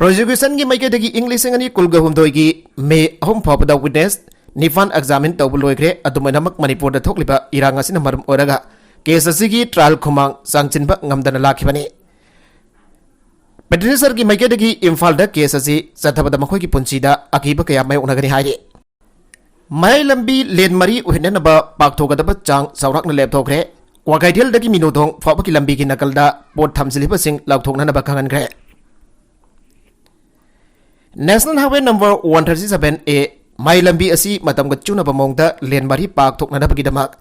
ꯄ꯭ꯔꯣꯁꯤꯀ꯭ꯌꯨꯁꯟꯒꯤ ꯃꯥꯏꯀꯩꯗꯒꯤ ꯏꯪ ꯂꯤꯁꯤꯡ ꯑꯅꯤ ꯀꯨꯟꯒ ꯍꯨꯝꯗꯣꯏꯒꯤ ꯃꯦ ꯑꯍꯨꯝ ꯐꯥꯎꯕꯗ ꯋꯤꯠꯅꯦꯁ ꯅꯤꯄꯥꯟ ꯑꯦꯛꯖꯥꯃꯤꯟ ꯇꯧꯕ ꯂꯣꯏꯈ꯭ꯔꯦ꯫ ꯑꯗꯨꯝ ꯑꯣꯏꯅꯃꯛ ꯃꯅꯤꯄꯨꯔꯗ ꯊꯣꯛꯂꯤꯕ ꯏꯔꯥꯡ ꯑꯁꯤꯅ ꯃꯔꯝ ꯑꯣꯏꯔꯒ ꯀꯦꯁ ꯑꯁꯤꯒꯤ ꯇ꯭ꯔꯥꯏꯜ ꯈꯨꯃꯥꯡ ꯆꯪꯁꯤꯟꯕ ꯉꯝꯗꯅ ꯂꯥꯛꯈꯤꯕꯅꯤ꯫ ꯄꯦꯇꯤꯁꯅꯔꯒꯤ ꯃꯥꯏꯀꯩꯗꯒꯤ ꯏꯝꯐꯥꯜꯗ ꯀꯦꯁ ꯑꯁꯤ ꯆꯠꯊꯕꯗ ꯃꯈꯣꯏꯒꯤ ꯄꯨꯟꯁꯤꯗ ꯑꯀꯤꯕ ꯀꯌꯥ ꯃꯥꯌꯣꯛꯅꯒꯅꯤ ꯍꯥꯏꯔꯤ꯫ ꯃꯌꯥꯏ ꯂꯝꯕꯤ ꯂꯦꯟ ꯃꯔꯤ ꯑꯣꯏꯍꯟꯅꯅꯕ ꯄꯥꯛꯊꯣꯛꯀꯗꯕ ꯆꯥꯡ ꯆꯥꯎꯔꯥꯛꯅ ꯂꯦꯞꯊꯣꯛꯈ꯭ꯔꯦ꯫ ꯀ꯭ꯋꯥꯀꯩꯊꯦꯜꯗꯒꯤ ꯃꯤꯅꯨꯊꯣꯡ ꯐꯥꯎꯕꯒꯤ ꯂꯝꯕꯤꯒꯤ ꯅꯥꯀꯜꯗ ꯄꯣꯠ ꯊꯝꯖꯤꯜꯂꯤꯕꯁꯤꯡ ꯂꯧꯊꯣꯛꯅꯅꯕ ꯈꯪꯍꯟꯈ꯭ꯔꯦ꯫ National Highway number one thirty seven A ꯃꯌꯥꯏ ꯂꯝꯕꯤ ꯑꯁꯤ ꯃꯇꯝꯒ ꯆꯨꯅꯕ ꯃꯑꯣꯡꯗ ꯂꯦꯟ ꯃꯔꯤ ꯄꯥꯛꯊꯣꯛꯅꯅꯕꯒꯤꯗꯃꯛ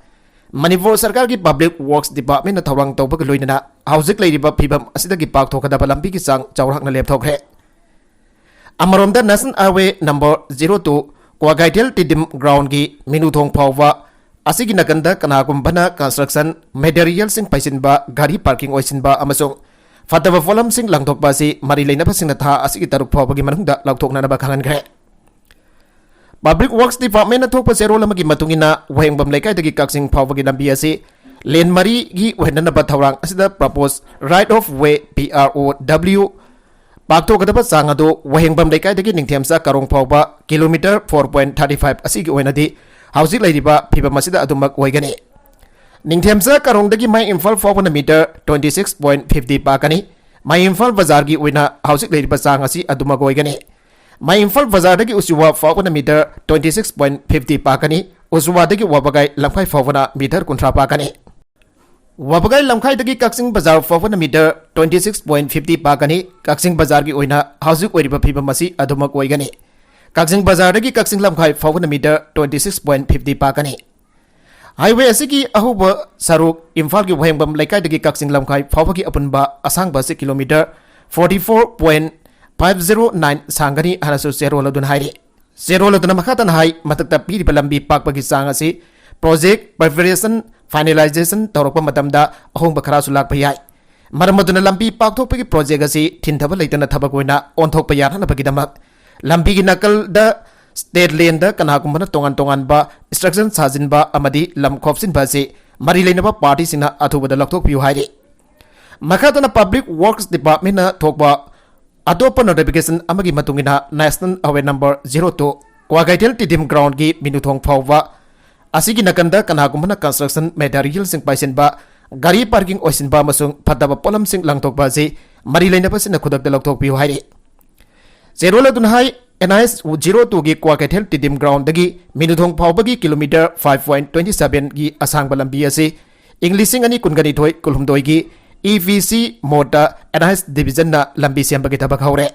ꯃꯅꯤꯄꯨꯔ ꯁꯔꯀꯥꯔꯒꯤ ꯄꯕ꯭ꯂꯤꯛ ꯋꯔꯛꯁ ꯗꯤꯄꯥꯔꯠꯃꯦꯟꯅ ꯊꯧꯔꯥꯡ ꯇꯧꯕꯒ ꯂꯣꯏꯅꯅ ꯍꯧꯖꯤꯛ ꯂꯩꯔꯤꯕ ꯐꯤꯕꯝ ꯑꯁꯤꯗꯒꯤ ꯄꯥꯛꯊꯣꯛꯀꯗꯕ ꯂꯝꯕꯤꯒꯤ ꯆꯥꯡ ꯆꯥꯎꯔꯥꯛꯅ ꯂꯦꯞꯊꯣꯛꯈ꯭ꯔꯦ꯫ ꯑꯃꯔꯣꯝꯗ National Highway number zero two Kwakeithel Tiddim ꯒ꯭ꯔꯥꯎꯟꯒꯤ ꯃꯤꯅꯨꯊꯣꯡ ꯐꯥꯎꯕ ꯑꯁꯤꯒꯤ ꯅꯥꯀꯟꯗ ꯀꯅꯥꯒꯨꯝꯕꯅ ꯀꯟꯁꯇ꯭ꯔꯛꯁꯟ ꯃꯦꯇꯔꯤꯌꯦꯜꯁꯤꯡ ꯄꯩꯁꯤꯟꯕ, ꯒꯥꯔꯤ ꯄꯥꯔꯀꯤꯡ ꯑꯣꯏꯁꯤꯟꯕ ꯑꯃꯁꯨꯡ ꯐꯠꯇꯕ ꯄꯣꯠꯂꯝꯁꯤꯡ ꯂꯪꯊꯣꯛꯄ ꯑꯁꯤ ꯃꯔꯤ ꯂꯩꯅꯕꯁꯤꯡꯅ ꯊꯥ ꯑꯁꯤꯒꯤ ꯇꯔꯨꯛ ꯐꯥꯎꯕꯒꯤ ꯃꯅꯨꯡꯗ ꯂꯧꯊꯣꯛꯅꯅꯕ ꯈꯪꯍꯟꯈ꯭ꯔꯦ꯫ ꯄꯕ꯭ꯂꯤꯛ ꯋꯔꯛꯁ ꯗꯤꯄꯥꯔꯠꯃꯦꯟꯅ ꯊꯣꯛꯄ ꯆꯦꯔꯣꯜ ꯑꯃꯒꯤ ꯃꯇꯨꯡ ꯏꯟꯅ, ꯋꯥꯍꯦꯡꯕꯝ ꯂꯩꯀꯥꯏꯗꯒꯤ ꯀꯛꯆꯤꯡ ꯐꯥꯎꯕꯒꯤ ꯂꯝꯕꯤ ꯑꯁꯤ ꯂꯦꯟ ꯃꯔꯤꯒꯤ ꯑꯣꯏꯍꯟꯅꯅꯕ ꯊꯧꯔꯥꯡ ꯑꯁꯤꯗ propose right of way, P R O W, ꯄꯥꯛꯊꯣꯛꯀꯗꯕ ꯆꯥꯡ ꯑꯗꯨ ꯋꯥꯍꯦꯡꯕꯝ ꯂꯩꯀꯥꯏꯗꯒꯤ ꯅꯤꯡꯊꯦꯝꯆꯥ ꯀꯥꯔꯣꯡ ꯐꯥꯎꯕ kilometre four point thirty five ꯑꯁꯤꯒꯤ ꯑꯣꯏꯅꯗꯤ ꯍꯧꯖꯤꯛ ꯂꯩꯔꯤꯕ ꯐꯤꯕꯝ ꯑꯁꯤꯗ ꯑꯗꯨꯃꯛ ꯑꯣꯏꯒꯅꯤ꯫ ꯅꯤꯡꯊꯦꯝꯆꯥ ꯀꯥꯔꯣꯡꯗꯒꯤ ꯃꯌꯥꯏ ꯏꯝꯐꯥꯜ ꯐꯥꯎꯕꯅ metre twenty six point fifty ꯄꯥꯛꯀꯅꯤ꯫ ꯃꯌꯥꯏ ꯏꯝꯐꯥꯜ ꯕꯖꯥꯔꯒꯤ ꯑꯣꯏꯅ ꯍꯧꯖꯤꯛ ꯂꯩꯔꯤꯕ ꯆꯥꯡ ꯑꯁꯤ ꯑꯗꯨꯃꯛ ꯑꯣꯏꯒꯅꯤ꯫ ꯃꯌꯥꯏ ꯏꯝꯐꯥꯜ ꯕꯖꯥꯔꯗꯒꯤ ꯎꯆꯤꯋꯥ ꯐꯥꯎꯕꯅ metre twenty six point fifty ꯄꯥꯛꯀꯅꯤ꯫ ꯎꯆꯤꯋꯥꯗꯒꯤ ꯋꯥꯕꯒꯥꯏ ꯂꯝꯈꯥꯏ ꯐꯥꯎꯕꯅ ꯃꯤꯇꯔ ꯀꯨꯟꯊ꯭ꯔꯥ ꯄꯥꯛꯀꯅꯤ꯫ ꯋꯥꯕꯒꯥꯏ ꯂꯝꯈꯥꯏꯗꯒꯤ ꯀꯛꯆꯤꯡ ꯕꯖꯥꯔ ꯐꯥꯎꯕꯅ metre twenty six point fifty ꯄꯥꯛꯀꯅꯤ꯫ ꯀꯛꯆꯤꯡ ꯕꯖꯥꯔꯒꯤ ꯑꯣꯏꯅ ꯍꯧꯖꯤꯛ ꯑꯣꯏꯔꯤꯕ ꯐꯤꯕꯝ ꯑꯁꯤ ꯑꯗꯨꯃꯛ ꯑꯣꯏꯒꯅꯤ꯫ ꯀꯛꯆꯤꯡ ꯕꯖꯥꯔꯗꯒꯤ ꯀꯛꯆꯤꯡ ꯂꯝꯈꯥꯏ ꯐꯥꯎꯕꯅ metre twenty six point fifty ꯄꯥꯛꯀꯅꯤ꯫ ꯍꯥꯏꯋꯦ ꯑꯁꯤꯒꯤ ꯑꯍꯧꯕ ꯁꯔꯨꯛ ꯏꯝꯐꯥꯜꯒꯤ ꯋꯥꯍꯦꯡꯕꯝ ꯂꯩꯀꯥꯏꯗꯒꯤ ꯀꯛꯆꯤꯡ ꯂꯝꯈꯥꯏ ꯐꯥꯎꯕꯒꯤ ꯑꯄꯨꯟꯕ ꯑꯁꯥꯡꯕ ꯑꯁꯤ kilometre forty four point five zero nine ꯁꯥꯡꯒꯅꯤ ꯍꯥꯏꯅꯁꯨ ꯆꯦꯔꯣꯜ ꯑꯗꯨꯅ ꯍꯥꯏꯔꯤ꯫ ꯆꯦꯔꯣꯜ ꯑꯗꯨꯅ ꯃꯈꯥ ꯇꯥꯅ ꯍꯥꯏ, ꯃꯊꯛꯇ ꯄꯤꯔꯤꯕ ꯂꯝꯕꯤ ꯄꯥꯛꯄꯒꯤ ꯆꯥꯡ ꯑꯁꯤ ꯄ꯭ꯔꯣꯖꯦꯛ ꯄ꯭ꯔꯤꯄꯦꯔꯦꯁꯟ ꯐꯥꯏꯅꯦꯂꯥꯏꯖꯦꯁꯟ ꯇꯧꯔꯛꯄ ꯃꯇꯝꯗ ꯑꯍꯣꯡꯕ ꯈꯔꯁꯨ ꯂꯥꯛꯄ ꯌꯥꯏ꯫ ꯃꯔꯝ ꯑꯗꯨꯅ ꯂꯝꯕꯤ ꯄꯥꯛꯊꯣꯛꯄꯒꯤ ꯄ꯭ꯔꯣꯖꯦꯛ ꯑꯁꯤ ꯊꯤꯟꯊꯕ ꯂꯩꯇꯅ ꯊꯕꯛ ꯑꯣꯏꯅ ꯑꯣꯟꯊꯣꯛꯄ ꯌꯥꯅꯅꯕꯒꯤꯗꯃꯛ ꯂꯝꯕꯤꯒꯤ ꯅꯥꯀꯜꯗ ꯁ꯭ꯇꯦꯠ ꯂꯦꯟꯗ ꯀꯅꯥꯒꯨꯝꯕꯅ ꯇꯣꯉꯥꯟ ꯇꯣꯉꯥꯟꯕ ꯏꯟꯁꯇ꯭ꯔꯛꯁꯟ ꯁꯥꯖꯤꯟꯕ ꯑꯃꯗꯤ ꯂꯝ ꯈꯣꯞꯆꯤꯟꯕ ꯑꯁꯤ ꯃꯔꯤ ꯂꯩꯅꯕ ꯄꯥꯔꯇꯤꯁꯤꯡꯅ ꯑꯊꯨꯕꯗ ꯂꯧꯊꯣꯛꯄꯤꯌꯨ ꯍꯥꯏꯔꯤ꯫ ꯃꯈꯥ ꯇꯥꯅ ꯄꯕ꯭ꯂꯤꯛ ꯋꯔꯛꯁ ꯗꯤꯄꯥꯔꯠꯃꯦꯟꯅ ꯊꯣꯛꯄ ꯑꯇꯣꯞꯄ ꯅꯣꯇꯤꯐꯤꯀꯦꯁꯟ ꯑꯃꯒꯤ ꯃꯇꯨꯡ ꯏꯟꯅ national highway number zero two Kwakeithel Tiddim ꯒ꯭ꯔꯥꯎꯟꯒꯤ ꯃꯤꯅꯨꯊꯣꯡ ꯐꯥꯎꯕ ꯑꯁꯤꯒꯤ ꯅꯥꯀꯟꯗ ꯀꯅꯥꯒꯨꯝꯕꯅ ꯀꯟꯁꯇ꯭ꯔꯛꯁꯟ ꯃꯦꯇꯔꯤꯌꯦꯜꯁꯤꯡ ꯄꯥꯏꯁꯤꯟꯕ, ꯒꯥꯔꯤ ꯄꯥꯔꯀꯤꯡ ꯑꯣꯏꯁꯤꯟꯕ ꯑꯃꯁꯨꯡ ꯐꯠꯇꯕ ꯄꯣꯠꯂꯝꯁꯤꯡ ꯂꯪꯊꯣꯛꯄ ꯑꯁꯤ ꯃꯔꯤ ꯂꯩꯅꯕꯁꯤꯡꯅ ꯈꯨꯗꯛꯇ ꯂꯧꯊꯣꯛꯄꯤꯌꯨ ꯍꯥꯏꯔꯤ꯫ ꯆꯦꯔꯣꯜ ꯑꯗꯨꯅ ꯍꯥꯏ, ꯑꯦꯟ ꯑꯩꯆ ꯖꯤꯔꯣ ꯇꯨꯒꯤ ꯀ꯭ꯋꯥꯀꯩꯊꯦꯜ ꯇꯤꯗꯤꯝ ꯒ꯭ꯔꯥꯎꯟꯗꯒꯤ ꯃꯤꯅꯨꯊꯣꯡ ꯐꯥꯎꯕꯒꯤ ꯀꯤꯂꯣꯃꯤꯇꯔ ꯐꯥꯏꯚ ꯄꯣꯏꯟꯠ ꯇ꯭ꯋꯦꯟꯇꯤ ꯁꯚꯦꯟꯒꯤ ꯑꯁꯥꯡꯕ ꯂꯝꯕꯤ ꯑꯁꯤ ꯏꯪ ꯂꯤꯁꯤꯡ ꯑꯅꯤ ꯀꯨꯟꯒꯅꯤꯊꯣꯏ ꯀꯨꯟꯍꯨꯝꯗꯣꯏꯒꯤ E V C ꯃꯣꯗꯇ and H ꯗꯤꯕꯤꯖꯟꯅ ꯂꯝꯕꯤ ꯁꯦꯝꯕꯒꯤ ꯊꯕꯛ ꯍꯧꯔꯦ꯫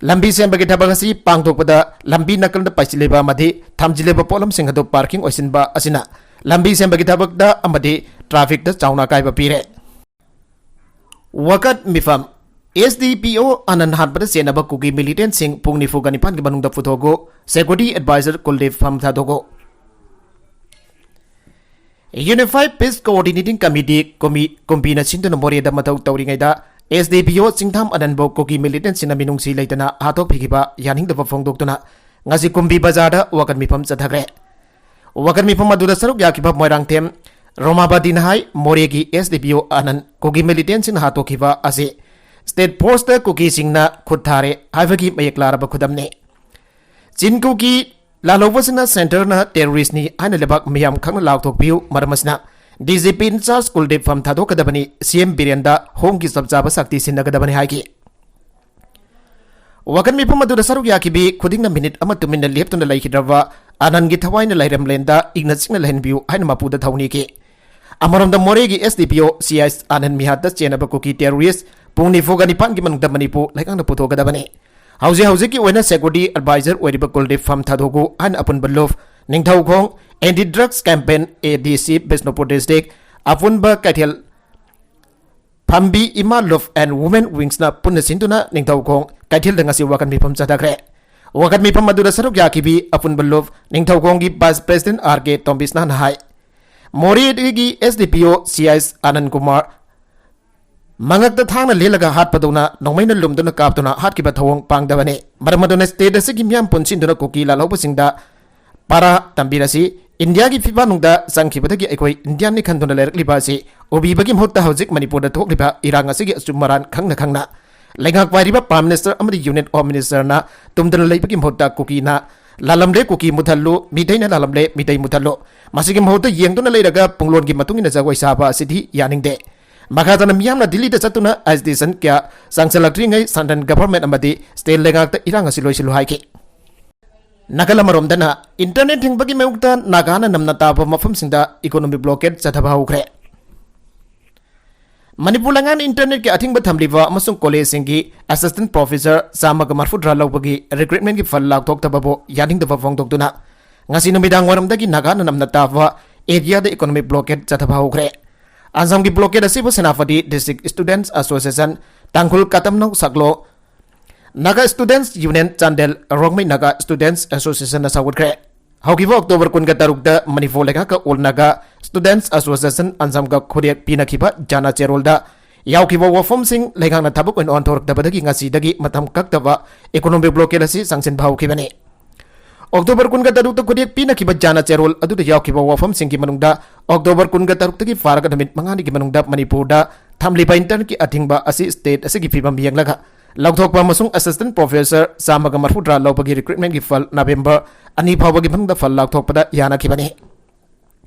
ꯂꯝꯕꯤ ꯁꯦꯝꯕꯒꯤ ꯊꯕꯛ ꯑꯁꯤ ꯄꯥꯡꯊꯣꯛꯄꯗ ꯂꯝꯕꯤ ꯅꯥꯀꯟꯗ ꯄꯥꯏꯁꯤꯜꯂꯤꯕ ꯑꯃꯗꯤ ꯊꯝꯖꯤꯜꯂꯤꯕ ꯄꯣꯠꯂꯝꯁꯤꯡ ꯑꯗꯨ ꯄꯥꯔꯀꯤꯡ ꯑꯣꯏꯁꯤꯟꯕ ꯑꯁꯤꯅ ꯂꯝꯕꯤ ꯁꯦꯝꯕꯒꯤ ꯊꯕꯛꯇ ꯑꯃꯗꯤ ꯇ꯭ꯔꯥꯐꯤꯛꯇ ꯆꯥꯎꯅ ꯑꯀꯥꯏꯕ ꯄꯤꯔꯦ꯫ ꯋꯥꯀꯠ ꯃꯤꯐꯝ, ꯑꯦꯁ ꯗꯤ ꯄꯤ ꯑꯣ ꯑꯅꯟ ꯍꯥꯠꯄꯗ ꯆꯦꯟꯅꯕ ꯀꯨꯀꯤ ꯃꯤꯂꯤꯇꯦꯟꯁꯤꯡ ꯄꯨꯡ ꯅꯤꯐꯨꯒ ꯅꯤꯄꯥꯟꯒꯤ ꯃꯅꯨꯡꯗ ꯄꯨꯊꯣꯛꯎ, ꯁꯦꯀ꯭ꯌꯨꯔꯤꯇꯤ ꯑꯦꯗꯚꯥꯏꯖꯔ ꯀꯨꯜꯗꯤꯞ ꯐꯝ ꯊꯥꯗꯣꯛꯎ꯫ ꯌꯨꯅꯤꯐꯥꯏꯗ ꯄꯤꯁ ꯀꯣꯑꯣꯔꯗꯤꯅꯦꯇꯤꯡ ꯀꯃꯤꯇꯤ ꯀꯨꯝꯕꯤ-, ꯀꯨꯝꯕꯤꯅ ꯁꯤꯟꯗꯨꯅ ꯃꯣꯔꯦꯗ ꯃꯊꯧ ꯇꯧꯔꯤꯉꯩꯗ ꯑꯦꯁ ꯗꯤ ꯄꯤ ꯑꯣ ꯆꯤꯡꯊꯥꯝ ꯑꯅꯟꯕꯨ ꯀꯨꯀꯤ ꯃꯤꯂꯤꯇꯦꯟꯁꯤꯡꯅ ꯃꯤꯅꯨꯡꯁꯤ ꯂꯩꯇꯅ ꯍꯥꯠꯇꯣꯛꯄꯤꯈꯤꯕ ꯌꯥꯅꯤꯡꯗꯕ ꯐꯣꯡꯗꯣꯛꯇꯨꯅ ꯉꯁꯤ ꯀꯨꯝꯕꯤ ꯕꯖꯥꯔꯗ ꯋꯥꯀꯠ ꯃꯤꯐꯝ ꯆꯠꯊꯈ꯭ꯔꯦ꯫ ꯋꯥꯀꯠ ꯃꯤꯐꯝ ꯑꯗꯨꯗ ꯁꯔꯨꯛ ꯌꯥꯈꯤꯕ ꯃꯣꯏꯔꯥꯡꯊꯦꯝ ꯔꯣꯃꯥꯕꯗꯤꯅ ꯍꯥꯏ, ꯃꯣꯔꯦꯒꯤ ꯑꯦꯁ ꯗꯤ ꯄꯤ ꯑꯣ ꯑꯅꯟ ꯀꯨꯀꯤ ꯃꯤꯂꯤꯇꯦꯟꯁꯤꯡꯅ ꯍꯥꯠꯇꯣꯛꯈꯤꯕ ꯑꯁꯤ ꯁ꯭ꯇꯦꯠ ꯐꯣꯔꯁꯇ ꯀꯨꯀꯤꯁꯤꯡꯅ ꯈꯨꯠ ꯊꯥꯔꯦ ꯍꯥꯏꯕꯒꯤ ꯃꯌꯦꯛ ꯂꯥꯔꯕ ꯈꯨꯗꯝꯅꯤ꯫ ꯆꯤꯟ ꯀꯨꯀꯤ ꯂꯥꯜꯍꯧꯕꯁꯤꯅ ꯁꯦꯟꯇꯔꯅ ꯇꯦꯔꯣꯔꯤꯁ꯭ꯠꯅꯤ ꯍꯥꯏꯅ ꯂꯩꯕꯥꯛ ꯃꯤꯌꯥꯝ ꯈꯛꯅ ꯂꯥꯎꯊꯣꯛꯄꯤꯌꯨ, ꯃꯔꯝ ꯑꯁꯤꯅ ꯗꯤ ꯖꯤ ꯄꯤ ꯏꯟꯆꯥꯔꯖ ꯀꯨꯜꯗꯤꯞ ꯐꯝ ꯊꯥꯗꯣꯛꯀꯗꯕꯅꯤ, ꯁꯤ ꯑꯦꯝ ꯕꯤꯔꯦꯟꯗ ꯍꯣꯝꯒꯤ ꯆꯞ ꯆꯥꯕ ꯁꯛꯇꯤ ꯁꯤꯟꯅꯒꯗꯕꯅꯤ ꯍꯥꯏꯈꯤ꯫ ꯋꯥꯀꯠ ꯃꯤꯐꯝ ꯑꯗꯨꯗ ꯁꯔꯨꯛ ꯌꯥꯈꯤꯕꯤ ꯈꯨꯗꯤꯡꯅ ꯃꯤꯅꯤꯠ ꯑꯃ ꯇꯨꯃꯤꯟꯅ ꯂꯦꯞꯇꯨꯅ ꯂꯩꯈꯤꯗ꯭ꯔꯕ ꯑꯅꯟꯒꯤ ꯊꯋꯥꯏꯅ ꯂꯥꯏꯔꯦꯝꯂꯦꯟꯗ ꯏꯪꯅ ꯆꯤꯛꯅ ꯂꯩꯍꯟꯕꯤꯌꯨ ꯍꯥꯏꯅ ꯃꯄꯨꯗ ꯊꯧꯅꯤꯈꯤ꯫ ꯑꯃꯔꯣꯝꯗ ꯃꯣꯔꯦꯒꯤ ꯑꯦꯁ ꯗꯤ ꯄꯤ ꯑꯣ ꯁꯤ ꯑꯥꯏ ꯑꯅꯟ ꯃꯤꯍꯥꯠꯇ ꯆꯦꯟꯅꯕ ꯀꯨꯀꯤ ꯇꯦꯔꯣꯔꯤꯁ꯭ꯠ ꯄꯨꯡ ꯅꯤꯐꯨꯒ ꯅꯤꯄꯥꯟꯒꯤ ꯃꯅꯨꯡꯗ ꯃꯅꯤꯄꯨꯔ ꯂꯩꯉꯥꯛꯅ ꯄꯨꯊꯣꯛꯀꯗꯕꯅꯤ꯫ ꯍꯧꯖꯤꯛ ꯍꯧꯖꯤꯛꯀꯤ ꯑꯣꯏꯅ ꯁꯦꯀ꯭ꯌꯨꯔꯤꯇꯤ ꯑꯦꯗꯚꯥꯏꯖꯔ ꯑꯣꯏꯔꯤꯕ ꯀꯨꯜꯗꯤꯞ ꯐꯝ ꯊꯥꯗꯣꯛꯎ ꯍꯥꯏꯅ ꯑꯄꯨꯟꯕ ꯂꯨꯞ, ꯅꯤꯡꯊꯧꯈꯣꯡ ꯑꯦꯟꯇꯤ ꯗ꯭ꯔꯒꯁ ꯀꯦꯝꯄꯦꯟ, ꯑꯦ ꯗꯤ ꯁꯤ, ꯕꯤꯁꯅꯨꯄꯨꯔ ꯗꯤꯁꯇ꯭ꯔꯤꯛ, ꯑꯄꯨꯟꯕ ꯀꯩꯊꯦꯜ ꯐꯝꯕꯤ ꯏꯃꯥ ꯂꯨꯞ ꯑꯦꯟ ꯋꯨꯃꯦꯟ ꯋꯤꯡꯁꯅ ꯄꯨꯟꯅ ꯁꯤꯟꯗꯨꯅ ꯅꯤꯡꯊꯧꯈꯣꯡ ꯀꯩꯊꯦꯜꯗ ꯉꯁꯤ ꯋꯥꯀꯠ ꯃꯤꯐꯝ ꯆꯠꯊꯈ꯭ꯔꯦ꯫ ꯋꯥꯀꯠ ꯃꯤꯐꯝ ꯑꯗꯨꯗ ꯁꯔꯨꯛ ꯌꯥꯈꯤꯕꯤ ꯑꯄꯨꯟꯕ ꯂꯨꯞ, ꯅꯤꯡꯊꯧꯈꯣꯡꯒꯤ ꯚꯥꯏꯁ ꯄ꯭ꯔꯦꯁꯤꯗꯦꯟꯠ ꯑꯥꯔ ꯀꯦ ꯇꯣꯝꯕꯤꯁꯅꯥꯅ ꯍꯥꯏ, ꯃꯣꯔꯦꯗꯒꯤ ꯑꯦꯁ ꯗꯤ ꯄꯤ ꯑꯣ ꯁꯤ ꯑꯥꯏ ꯑꯅꯟ ꯀꯨꯃꯥꯔ, ꯃꯉꯛꯇ ꯊꯥꯡꯅ ꯂꯦꯜꯂꯒ ꯍꯥꯠꯄꯗꯧꯅ ꯅꯣꯡꯃꯩꯅ ꯂꯨꯝꯗꯨꯅ ꯀꯥꯞꯇꯨꯅ ꯍꯥꯠꯈꯤꯕ ꯊꯧꯑꯣꯡ ꯄꯥꯡꯗꯕꯅꯤ꯫ ꯃꯔꯝ ꯑꯗꯨꯅ state ꯑꯁꯤꯒꯤ ꯃꯤꯌꯥꯝ ꯄꯨꯟꯁꯤꯟꯗꯨꯅ ꯀꯨꯀꯤ ꯂꯥꯜꯍꯧꯕꯁꯤꯡꯗ ꯄꯥꯔꯥ ꯇꯝꯕꯤꯔꯁꯤ꯫ ꯏꯟꯗꯤꯌꯥꯒꯤ ꯐꯤꯐꯥ ꯅꯨꯡꯗ ꯆꯪꯈꯤꯕꯗꯒꯤ ꯑꯩꯈꯣꯏ ꯏꯟꯗꯤꯌꯥꯟꯅꯤ ꯈꯟꯗꯨꯅ ꯂꯩꯔꯛꯂꯤꯕ ꯑꯁꯤ ꯎꯕꯤꯕꯒꯤ ꯃꯍꯨꯠꯇ ꯍꯧꯖꯤꯛ ꯃꯅꯤꯄꯨꯔꯗ ꯊꯣꯛꯂꯤꯕ ꯏꯔꯥꯡ ꯑꯁꯤꯒꯤ ꯑꯆꯨꯝ ꯑꯔꯥꯟ ꯈꯪꯅ ꯈꯪꯅ ꯂꯩꯉꯥꯛ ꯄꯥꯏꯔꯤꯕ Prime Minister ꯑꯃꯗꯤ Union of Ministerꯅ ꯇꯨꯝꯗꯨꯅ ꯂꯩꯕꯒꯤ ꯃꯍꯨꯠꯇ ꯀꯨꯀꯤꯅ ꯂꯥꯜꯂꯝꯂꯦ ꯀꯨꯀꯤ ꯃꯨꯊꯠꯂꯨ, ꯃꯤꯇꯩꯅ ꯂꯥꯜꯂꯝꯂꯦ ꯃꯤꯇꯩ ꯃꯨꯊꯠꯂꯨ꯫ ꯃꯁꯤꯒꯤ ꯃꯍꯨꯠꯇ ꯌꯦꯡꯗꯨꯅ ꯂꯩꯔꯒ ꯄꯨꯡꯂꯣꯟꯒꯤ ꯃꯇꯨꯡ ꯏꯟꯅ ꯖꯒꯣꯏ ꯁꯥꯕ ꯑꯁꯤꯗꯤ ꯌꯥꯅꯤꯡꯗꯦ꯫ ꯃꯈꯥ ꯇꯥꯅ ꯃꯤꯌꯥꯝꯅ ꯗꯤꯜꯂꯤꯗ ꯆꯠꯇꯨꯅ agitation ꯀꯌꯥ ꯆꯪꯁꯤꯜꯂꯛꯇ꯭ꯔꯤꯉꯩ central government ꯑꯃꯗꯤ state ꯂꯩꯉꯥꯛꯇ ꯏꯔꯥꯡ ꯑꯁꯤ ꯂꯣꯏꯁꯤꯜꯂꯨ ꯍꯥꯏꯈꯤ꯫ ꯅꯥꯀꯜ ꯑꯃꯔꯣꯝꯗꯅ internet ꯊꯤꯡꯕꯒꯤ ꯃꯥꯌꯣꯛꯇ ꯅꯥꯒꯥꯅ ꯅꯝꯅ ꯇꯥꯕ ꯃꯐꯝꯁꯤꯡꯗ economic blockade ꯆꯠꯊꯕ ꯍꯧꯈ꯭ꯔꯦ꯫ ꯃꯅꯤꯄꯨꯔ ꯂꯩꯉꯥꯛꯅ internetꯀꯤ ꯑꯊꯤꯡꯕ ꯊꯝꯂꯤꯕ ꯑꯃꯁꯨꯡ collegeꯁꯤꯡꯒꯤ assistant professor ꯆꯥꯝꯃꯒ ꯃꯔꯐꯨꯇꯔꯥ ꯂꯧꯕꯒꯤ recruitmentꯀꯤ ꯐꯜ ꯂꯥꯎꯊꯣꯛꯇꯕꯕꯨ ꯌꯥꯅꯤꯡꯗꯕ ꯐꯣꯡꯗꯣꯛꯇꯨꯅ ꯉꯁꯤ ꯅꯨꯃꯤꯗꯥꯡ ꯋꯥꯏꯔꯝꯗꯒꯤ ꯅꯥꯒꯥꯅ ꯅꯝꯅ ꯇꯥꯕ areaꯗ economic blockade ꯆꯠꯊꯕ ꯍꯧꯈ꯭ꯔꯦ꯫ ꯑꯟꯖꯝꯒꯤ blockade ꯑꯁꯤꯕꯨ ꯁꯦꯅꯥꯄꯇꯤ district students association, ꯇꯥꯡꯈꯨꯜ ꯀꯥꯇꯝꯅꯧ ꯁꯛꯂꯣ, Naga Students Union Chandel, Rongmei Naga Students Associationꯅ ꯁꯧꯒꯠꯈ꯭ꯔꯦ꯫ ꯍꯧꯈꯤꯕ October ꯀꯨꯟꯒ ꯇꯔꯨꯛꯇ Manipur ꯂꯩꯉꯥꯛꯀ All Naga Students Association ꯑꯟꯖꯝꯒ ꯈꯨꯗꯦꯛ ꯄꯤꯅꯈꯤꯕ ꯙꯔꯅꯥ ꯆꯦꯔꯣꯜꯗ ꯌꯥꯎꯈꯤꯕ ꯋꯥꯐꯝꯁꯤꯡ ꯂꯩꯉꯥꯛꯅ ꯊꯕꯛ ꯑꯣꯏꯅ ꯑꯣꯟꯊꯣꯔꯛꯇꯕꯗꯒꯤ ꯉꯁꯤꯗꯒꯤ ꯃꯇꯝ ꯀꯛꯇꯕ economic blockade ꯑꯁꯤ ꯆꯪꯁꯤꯟꯕ ꯍꯧꯈꯤꯕꯅꯤ꯫ October ꯀꯨꯟꯒ ꯇꯔꯨꯛꯇ ꯈꯨꯗꯦꯛ ꯄꯤꯅꯈꯤꯕ ꯙꯔꯅꯥ ꯆꯦꯔꯣꯜ ꯑꯗꯨꯗ ꯌꯥꯎꯈꯤꯕ ꯋꯥꯐꯝꯁꯤꯡꯒꯤ ꯃꯅꯨꯡꯗ October ꯀꯨꯟꯒ ꯇꯔꯨꯛꯇꯒꯤ ꯐꯥꯔꯒ ꯅꯨꯃꯤꯠ ꯃꯉꯥꯅꯤꯒꯤ ꯃꯅꯨꯡꯗ ꯃꯅꯤꯄꯨꯔꯗ ꯊꯝꯂꯤꯕ internetꯀꯤ ꯑꯊꯤꯡꯕ ꯑꯁꯤ state ꯑꯁꯤꯒꯤ ꯐꯤꯕꯝ ꯌꯦꯡꯂꯒ ꯂꯧꯊꯣꯛꯄ ꯑꯃꯁꯨꯡ assistant professor ꯆꯥꯝꯃꯒ ꯃꯔꯐꯨꯇꯔꯥ ꯂꯧꯕꯒꯤ recruitmentꯀꯤ ꯐꯜ November ꯑꯅꯤ ꯐꯥꯎꯕꯒꯤ ꯃꯅꯨꯡꯗ ꯐꯜ ꯂꯥꯎꯊꯣꯛꯄꯗ ꯌꯥꯅꯈꯤꯕꯅꯤ꯫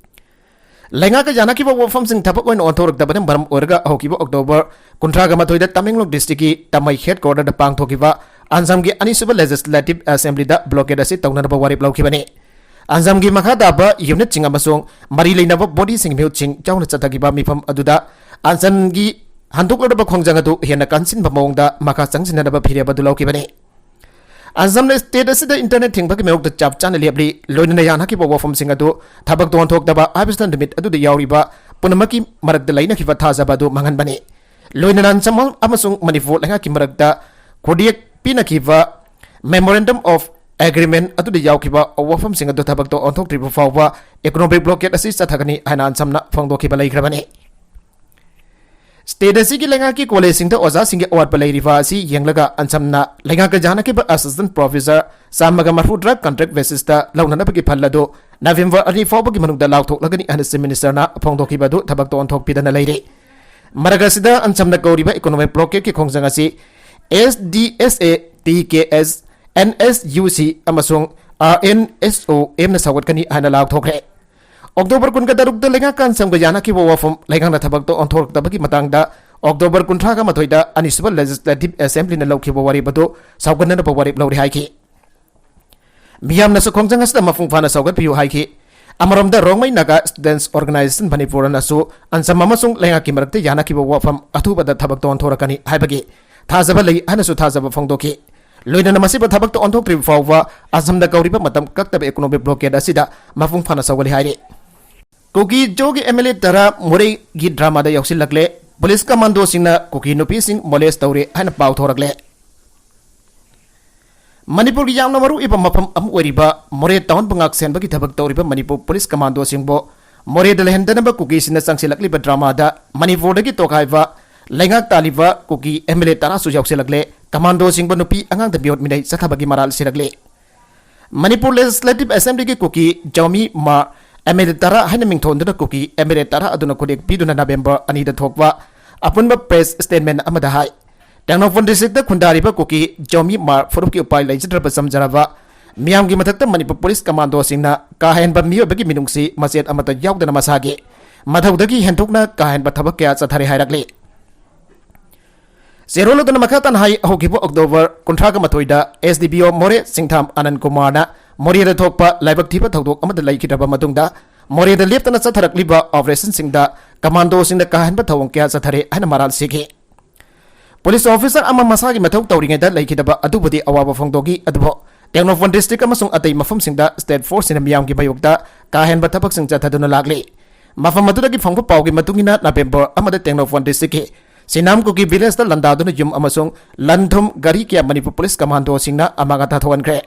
ꯂꯩꯉꯥꯛꯀ ꯌꯥꯅꯈꯤꯕ ꯋꯥꯐꯝꯁꯤꯡ ꯊꯕꯛ ꯑꯣꯏꯅ ꯑꯣꯟꯊꯣꯔꯛꯇꯕꯅ ꯃꯔꯝ ꯑꯣꯏꯔꯒ ꯍꯧꯈꯤꯕ October ꯀꯨꯟꯊ꯭ꯔꯥꯒ ꯃꯥꯊꯣꯏꯗ ꯇꯃꯦꯡꯂꯣꯡ districtꯀꯤ ꯇꯃꯩ headquarterꯗ ꯄꯥꯡꯊꯣꯛꯈꯤꯕ ꯑꯟꯖꯝꯒꯤ ꯑꯅꯤꯁꯨꯕ legislative assemblyꯗ blockade ꯑꯁꯤ ꯇꯧꯅꯅꯕ ꯋꯥꯔꯦꯞ ꯂꯧꯈꯤꯕꯅꯤ꯫ ꯑꯟꯖꯝꯒꯤ ꯃꯈꯥ ꯇꯥꯕ unitꯁꯤꯡ ꯑꯃꯁꯨꯡ ꯃꯔꯤ ꯂꯩꯅꯕ bodyꯁꯤꯡ ꯃꯤꯍꯨꯠꯁꯤꯡ ꯌꯥꯎꯅ ꯆꯠꯊꯈꯤꯕ ꯃꯤꯐꯝ ꯑꯗꯨꯗ ꯑꯟꯖꯝꯒꯤ ꯍꯟꯗꯣꯛꯂꯔꯕ ꯈꯣꯡꯖꯪ ꯑꯗꯨ ꯍꯦꯟꯅ ꯀꯟꯁꯤꯟꯕ ꯃꯑꯣꯡꯗ ꯃꯈꯥ ꯆꯪꯁꯤꯟꯅꯅꯕ ꯐꯤꯔꯦꯞ ꯑꯗꯨ ꯂꯧꯈꯤꯕꯅꯤ꯫ ꯑꯟꯖꯝꯅ state ꯑꯁꯤꯗ internet ꯊꯤꯡꯕꯒꯤ ꯃꯥꯌꯣꯛꯇ ꯆꯞ ꯆꯥꯅ ꯂꯦꯞꯂꯤ꯫ ꯂꯣꯏꯅꯅ ꯌꯥꯅꯈꯤꯕ ꯋꯥꯐꯝꯁꯤꯡ ꯑꯗꯨ ꯊꯕꯛꯇ ꯑꯣꯟꯊꯣꯛꯇꯕ ꯍꯥꯏꯕꯁꯤꯅ ꯅꯨꯃꯤꯠ ꯑꯗꯨꯗ ꯌꯥꯎꯔꯤꯕ ꯄꯨꯝꯅꯃꯛꯀꯤ ꯃꯔꯛꯇ ꯂꯩꯅꯈꯤꯕ ꯊꯥꯖꯕ ꯑꯗꯨ ꯃꯥꯡꯍꯟꯕꯅꯤ꯫ ꯂꯣꯏꯅꯅ ꯑꯟꯖꯝ ꯑꯃꯁꯨꯡ ꯃꯅꯤꯄꯨꯔ ꯂꯩꯉꯥꯛꯀꯤ ꯃꯔꯛꯇ ꯈꯨꯗꯦꯛ ꯄꯤꯅꯈꯤꯕ memorandum of agreement ꯑꯗꯨꯗ ꯌꯥꯎꯈꯤꯕ ꯋꯥꯐꯝꯁꯤꯡ ꯑꯗꯨ ꯊꯕꯛꯇ ꯑꯣꯟꯊꯣꯛꯇ꯭ꯔꯤꯕ ꯐꯥꯎꯕ economic blockade ꯑꯁꯤ ꯆꯠꯊꯒꯅꯤ ꯍꯥꯏꯅ ꯑꯟꯖꯝꯅ ꯐꯣꯡꯗꯣꯛꯈꯤꯕ ꯂꯩꯈ꯭ꯔꯕꯅꯤ꯫ State ꯑꯁꯤꯒꯤ ꯂꯩꯉꯥꯛꯀꯤ ꯀꯣꯂꯦꯖꯁꯤꯡꯗ ꯑꯣꯖꯥꯁꯤꯡꯒꯤ ꯑꯋꯥꯠꯄ ꯂꯩꯔꯤꯕ ꯑꯁꯤ ꯌꯦꯡꯂꯒ ꯑꯟꯁꯝꯅ ꯂꯩꯉꯥꯛꯀ ꯌꯥꯅꯈꯤꯕ assistant professor ꯆꯥꯝꯃꯒ ꯃꯔꯐꯨ ꯇꯔꯥ contract basisꯇ ꯂꯧꯅꯅꯕꯒꯤ ꯐꯜ ꯑꯗꯨ November ꯑꯅꯤ ꯐꯥꯎꯕꯒꯤ ꯃꯅꯨꯡꯗ ꯂꯥꯎꯊꯣꯛꯂꯒꯅꯤ ꯍꯥꯏꯅ Chief Ministerꯅ ꯐꯣꯡꯗꯣꯛꯈꯤꯕ ꯑꯗꯨ ꯊꯕꯛ ꯇꯧ ꯑꯣꯟꯊꯣꯛꯄꯤꯗꯅ ꯂꯩꯔꯤ꯫ ꯃꯔꯛ ꯑꯁꯤꯗ ꯑꯟꯁꯝꯅ ꯀꯧꯔꯤꯕ economic blockadeꯀꯤ ꯈꯣꯡꯖꯪ ꯑꯁꯤ S D S A, T K S, N S U C ꯑꯃꯁꯨꯡ R N S O Mꯅ ꯁꯧꯒꯠꯀꯅꯤ ꯍꯥꯏꯅ ꯂꯥꯎꯊꯣꯛꯈ꯭ꯔꯦ꯫ October ꯀꯨꯟꯒ ꯇꯔꯨꯛꯇ ꯂꯩꯉꯥꯛꯀ ꯑꯟꯁꯝꯒ ꯌꯥꯅꯈꯤꯕ ꯋꯥꯐꯝ ꯂꯩꯉꯥꯛꯅ ꯊꯕꯛꯇ ꯑꯣꯟꯊꯣꯔꯛꯇꯕꯒꯤ ꯃꯇꯥꯡꯗ October ꯀꯨꯟꯊ꯭ꯔꯥꯒ ꯃꯥꯊꯣꯏꯗ ꯑꯅꯤꯁꯨꯕ Legislative Assemblyꯅ ꯂꯧꯈꯤꯕ ꯋꯥꯔꯦꯞ ꯑꯗꯨ ꯁꯧꯒꯠꯅꯅꯕ ꯋꯥꯔꯦꯞ ꯂꯧꯔꯦ ꯍꯥꯏꯈꯤ꯫ ꯃꯤꯌꯥꯝꯅꯁꯨ ꯈꯣꯡꯖꯪ ꯑꯁꯤꯗ ꯃꯄꯨꯡ ꯐꯥꯅ ꯁꯧꯒꯠꯄꯤꯌꯨ ꯍꯥꯏꯈꯤ꯫ ꯑꯃꯔꯣꯝꯗ ꯔꯣꯡꯃꯩ ꯅꯥꯒꯥ Students Organisation ꯃꯅꯤꯄꯨꯔꯅꯁꯨ ꯑꯟꯁꯝ ꯑꯃꯁꯨꯡ ꯂꯩꯉꯥꯛꯀꯤ ꯃꯔꯛꯇ ꯌꯥꯅꯈꯤꯕ ꯋꯥꯐꯝ ꯑꯊꯨꯕꯗ ꯊꯕꯛꯇ ꯑꯣꯟꯊꯣꯔꯛꯀꯅꯤ ꯍꯥꯏꯕꯒꯤ ꯊꯥꯖꯕ ꯂꯩ ꯍꯥꯏꯅꯁꯨ ꯊꯥꯖꯕ ꯐꯣꯡꯗꯣꯛꯈꯤ꯫ ꯂꯣꯏꯅꯅ ꯃꯁꯤꯕꯨ ꯊꯕꯛꯇ ꯑꯣꯟꯊꯣꯛꯇ꯭ꯔꯤꯕ ꯐꯥꯎꯕ ꯑꯁꯝꯗ ꯀꯧꯔꯤꯕ ꯃꯇꯝ ꯀꯛꯇꯕ economic blockade ꯑꯁꯤꯗ ꯃꯄꯨꯡ ꯐꯥꯅ ꯁꯧꯒꯠꯂꯤ ꯍꯥꯏꯔꯤ꯫ ꯀꯨꯀꯤ ꯖꯣꯒꯤ M L A ꯇꯔꯥ ꯃꯣꯔꯦꯒꯤ dramaꯗ ꯌꯥꯎꯁꯤꯜꯂꯛꯂꯦ꯫ Police commandoꯁꯤꯡꯅ ꯀꯨꯀꯤ ꯅꯨꯄꯤꯁꯤꯡ molest ꯇꯧꯔꯦ ꯍꯥꯏꯅ ꯄꯥꯎ ꯊꯣꯔꯛꯂꯦ꯫ ꯃꯅꯤꯄꯨꯔꯒꯤ ꯌꯥꯝꯅ ꯃꯔꯨꯑꯣꯏꯕ ꯃꯐꯝ ꯑꯃ ꯑꯣꯏꯔꯤꯕ ꯃꯣꯔꯦ townꯕꯨ ꯉꯥꯛ ꯁꯦꯟꯕꯒꯤ ꯊꯕꯛ ꯇꯧꯔꯤꯕ ꯃꯅꯤꯄꯨꯔ police commandoꯁꯤꯡꯕꯨ ꯃꯣꯔꯦꯗ ꯂꯩꯍꯟꯗꯅꯕ ꯀꯨꯀꯤꯁꯤꯡꯅ ꯆꯪꯁꯤꯜꯂꯛꯂꯤꯕ dramaꯗ ꯃꯅꯤꯄꯨꯔꯗꯒꯤ ꯇꯣꯈꯥꯏꯕ ꯂꯩꯉꯥꯛ ꯇꯥꯜꯂꯤꯕ ꯀꯨꯀꯤ M L A ꯇꯔꯥꯁꯨ ꯌꯥꯎꯁꯤꯜꯂꯛꯂꯦ꯫ Commandoꯁꯤꯡꯕꯨ ꯅꯨꯄꯤ ꯑꯉꯥꯡꯗ ꯃꯤꯑꯣꯠ ꯃꯤꯅꯩ ꯆꯠꯊꯕꯒꯤ ꯃꯔꯥꯜ ꯁꯤꯔꯛꯂꯦ꯫ Manipur Legislative Assemblyꯒꯤ Kuki ꯖꯥꯎꯃꯤ R M L A ꯇꯔꯥ ꯍꯥꯏꯅ ꯃꯤꯡꯊꯣꯟꯗꯨꯅ ꯀꯨꯀꯤ M L A ꯇꯔꯥ ꯑꯗꯨꯅ ꯈꯨꯗꯦꯛ ꯄꯤꯗꯨꯅ November ꯑꯅꯤꯗ ꯊꯣꯛꯄ ꯑꯄꯨꯟꯕ press statement ꯑꯃꯗ ꯍꯥꯏ, ꯇꯦꯡꯅꯧꯄꯜ districtꯇ ꯈꯨꯟꯗꯥꯔꯤꯕ ꯀꯨꯀꯤ ꯖꯥꯎꯃꯤ ꯃꯥꯔ ꯐꯨꯔꯨꯞꯀꯤ ꯎꯄꯥꯏ ꯂꯩꯖꯗ꯭ꯔꯕ ꯆꯝꯖꯔꯕ ꯃꯤꯌꯥꯝꯒꯤ ꯃꯊꯛꯇ ꯃꯅꯤꯄꯨꯔ police commandoꯁꯤꯡꯅ ꯀꯥ ꯍꯦꯟꯕ ꯃꯤꯑꯣꯏꯕꯒꯤ ꯃꯤꯅꯨꯡꯁꯤ ꯃꯆꯦꯠ ꯑꯃꯠꯇ ꯌꯥꯎꯗꯅ ꯃꯁꯥꯒꯤ ꯃꯊꯧꯗꯒꯤ ꯍꯦꯟꯗꯣꯛꯅ ꯀꯥ ꯍꯦꯟꯕ ꯊꯕꯛ ꯀꯌꯥ ꯆꯠꯊꯔꯦ ꯍꯥꯏꯔꯛꯂꯤ꯫ ꯆꯦꯔꯣꯜ ꯑꯗꯨꯅ ꯃꯈꯥ ꯇꯥꯅ ꯍꯥꯏ, ꯍꯧꯈꯤꯕ October ꯀꯨꯟꯊ꯭ꯔꯥꯒ ꯃꯥꯊꯣꯏꯗ S D P O ꯃꯣꯔꯦ ꯁꯤꯡꯊꯥꯝ ꯑꯅꯟ ꯀꯨꯃꯥꯔꯅ ꯃꯣꯔꯦꯗ ꯊꯣꯛꯄ ꯂꯥꯏꯕꯛ ꯊꯤꯕ ꯊꯧꯗꯣꯛ ꯑꯃꯗ ꯂꯩꯈꯤꯗ꯭ꯔꯕ ꯃꯇꯨꯡꯗ ꯃꯣꯔꯦꯗ ꯂꯦꯞꯇꯅ ꯆꯠꯊꯔꯛꯂꯤꯕ operationꯁꯤꯡꯗ commandoꯁꯤꯡꯅ ꯀꯥ ꯍꯦꯟꯕ ꯊꯧꯑꯣꯡ ꯀꯌꯥ ꯆꯠꯊꯔꯦ ꯍꯥꯏꯅ ꯃꯔꯥꯜ ꯁꯤꯈꯤ꯫ Police officer ꯑꯃ ꯃꯁꯥꯒꯤ ꯃꯊꯧ ꯇꯧꯔꯤꯉꯩꯗ ꯂꯩꯈꯤꯗꯕ ꯑꯗꯨꯕꯨꯗꯤ ꯑꯋꯥꯕ ꯐꯣꯡꯗꯣꯛꯏ, ꯑꯗꯨꯕꯨ ꯇꯦꯡꯅꯧꯄꯜ district ꯑꯃꯁꯨꯡ ꯑꯇꯩ ꯃꯐꯝꯁꯤꯡꯗ state forceꯁꯤꯡꯅ ꯃꯤꯌꯥꯝꯒꯤ ꯃꯥꯌꯣꯛꯇ ꯀꯥ ꯍꯦꯟꯕ ꯊꯕꯛꯁꯤꯡ ꯆꯠꯊꯗꯨꯅ ꯂꯥꯛꯂꯤ꯫ ꯃꯐꯝ ꯑꯗꯨꯗꯒꯤ ꯐꯪꯕ ꯄꯥꯎꯒꯤ ꯃꯇꯨꯡ ꯏꯟꯅ, November ꯑꯃꯗ ꯇꯦꯡꯅꯧꯄꯜ districtꯀꯤ ꯁꯤꯅꯥꯝ ꯀꯨꯀꯤ villageꯇ ꯂꯥꯟꯗꯥꯗꯨꯅ ꯌꯨꯝ ꯑꯃꯁꯨꯡ ꯂꯟ ꯊꯨꯝ ꯒꯥꯔꯤ ꯀꯌꯥ ꯃꯅꯤꯄꯨꯔ police commandoꯁꯤꯡꯅ ꯑꯃꯥꯡ ꯑꯇꯥ ꯊꯣꯛꯍꯟꯈ꯭ꯔꯦ꯫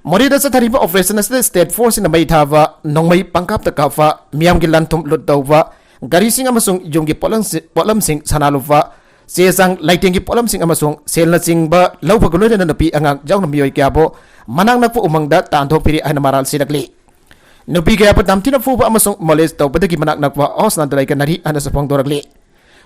ꯃꯣꯔꯦꯗ ꯆꯠꯊꯔꯤꯕ operation ꯑꯁꯤꯗ state forceꯁꯤꯡꯅ ꯃꯩ ꯊꯥꯕ, ꯅꯣꯡꯃꯩ ꯄꯪꯀꯥꯞꯇ ꯀꯥꯞꯄ, ꯃꯤꯌꯥꯝꯒꯤ ꯂꯟ ꯊꯨꯝ loot ꯇꯧꯕ, ꯒꯥꯔꯤꯁꯤꯡ ꯑꯃꯁꯨꯡ ꯌꯨꯝꯒꯤ ꯄꯣꯠꯂꯝꯁꯤ-, ꯄꯣꯠꯂꯝꯁꯤꯡ, ꯁꯅꯥ ꯂꯨꯄꯥ, ꯆꯦ ꯆꯥꯡ, ꯂꯩꯇꯦꯡꯒꯤ ꯄꯣꯠꯂꯝꯁꯤꯡ ꯑꯃꯁꯨꯡ ꯁꯦꯜꯅꯆꯤꯡꯕ ꯂꯧꯕꯒ ꯂꯣꯏꯅꯅ ꯅꯨꯄꯤ ꯑꯉꯥꯡ ꯌꯥꯎꯅ ꯃꯤꯑꯣꯏ ꯀꯌꯥꯕꯨ ꯃꯅꯥꯛ ꯅꯛꯄ ꯎꯃꯪꯗ ꯇꯥꯟꯊꯣꯛꯄꯤꯔꯤ ꯍꯥꯏꯅ ꯃꯔꯥꯜ ꯁꯤꯔꯛꯂꯤ꯫ ꯅꯨꯄꯤ ꯀꯌꯥꯕꯨ ꯇꯝꯊꯤꯅ ꯐꯨꯕ ꯑꯃꯁꯨꯡ molest ꯇꯧꯕꯗꯒꯤ ꯃꯅꯥꯛ ꯅꯛꯄ ꯍꯣꯁꯅꯥꯗ ꯂꯩꯒꯅꯔꯤ ꯍꯥꯏꯅꯁꯨ ꯐꯣꯡꯗꯣꯔꯛꯂꯤ꯫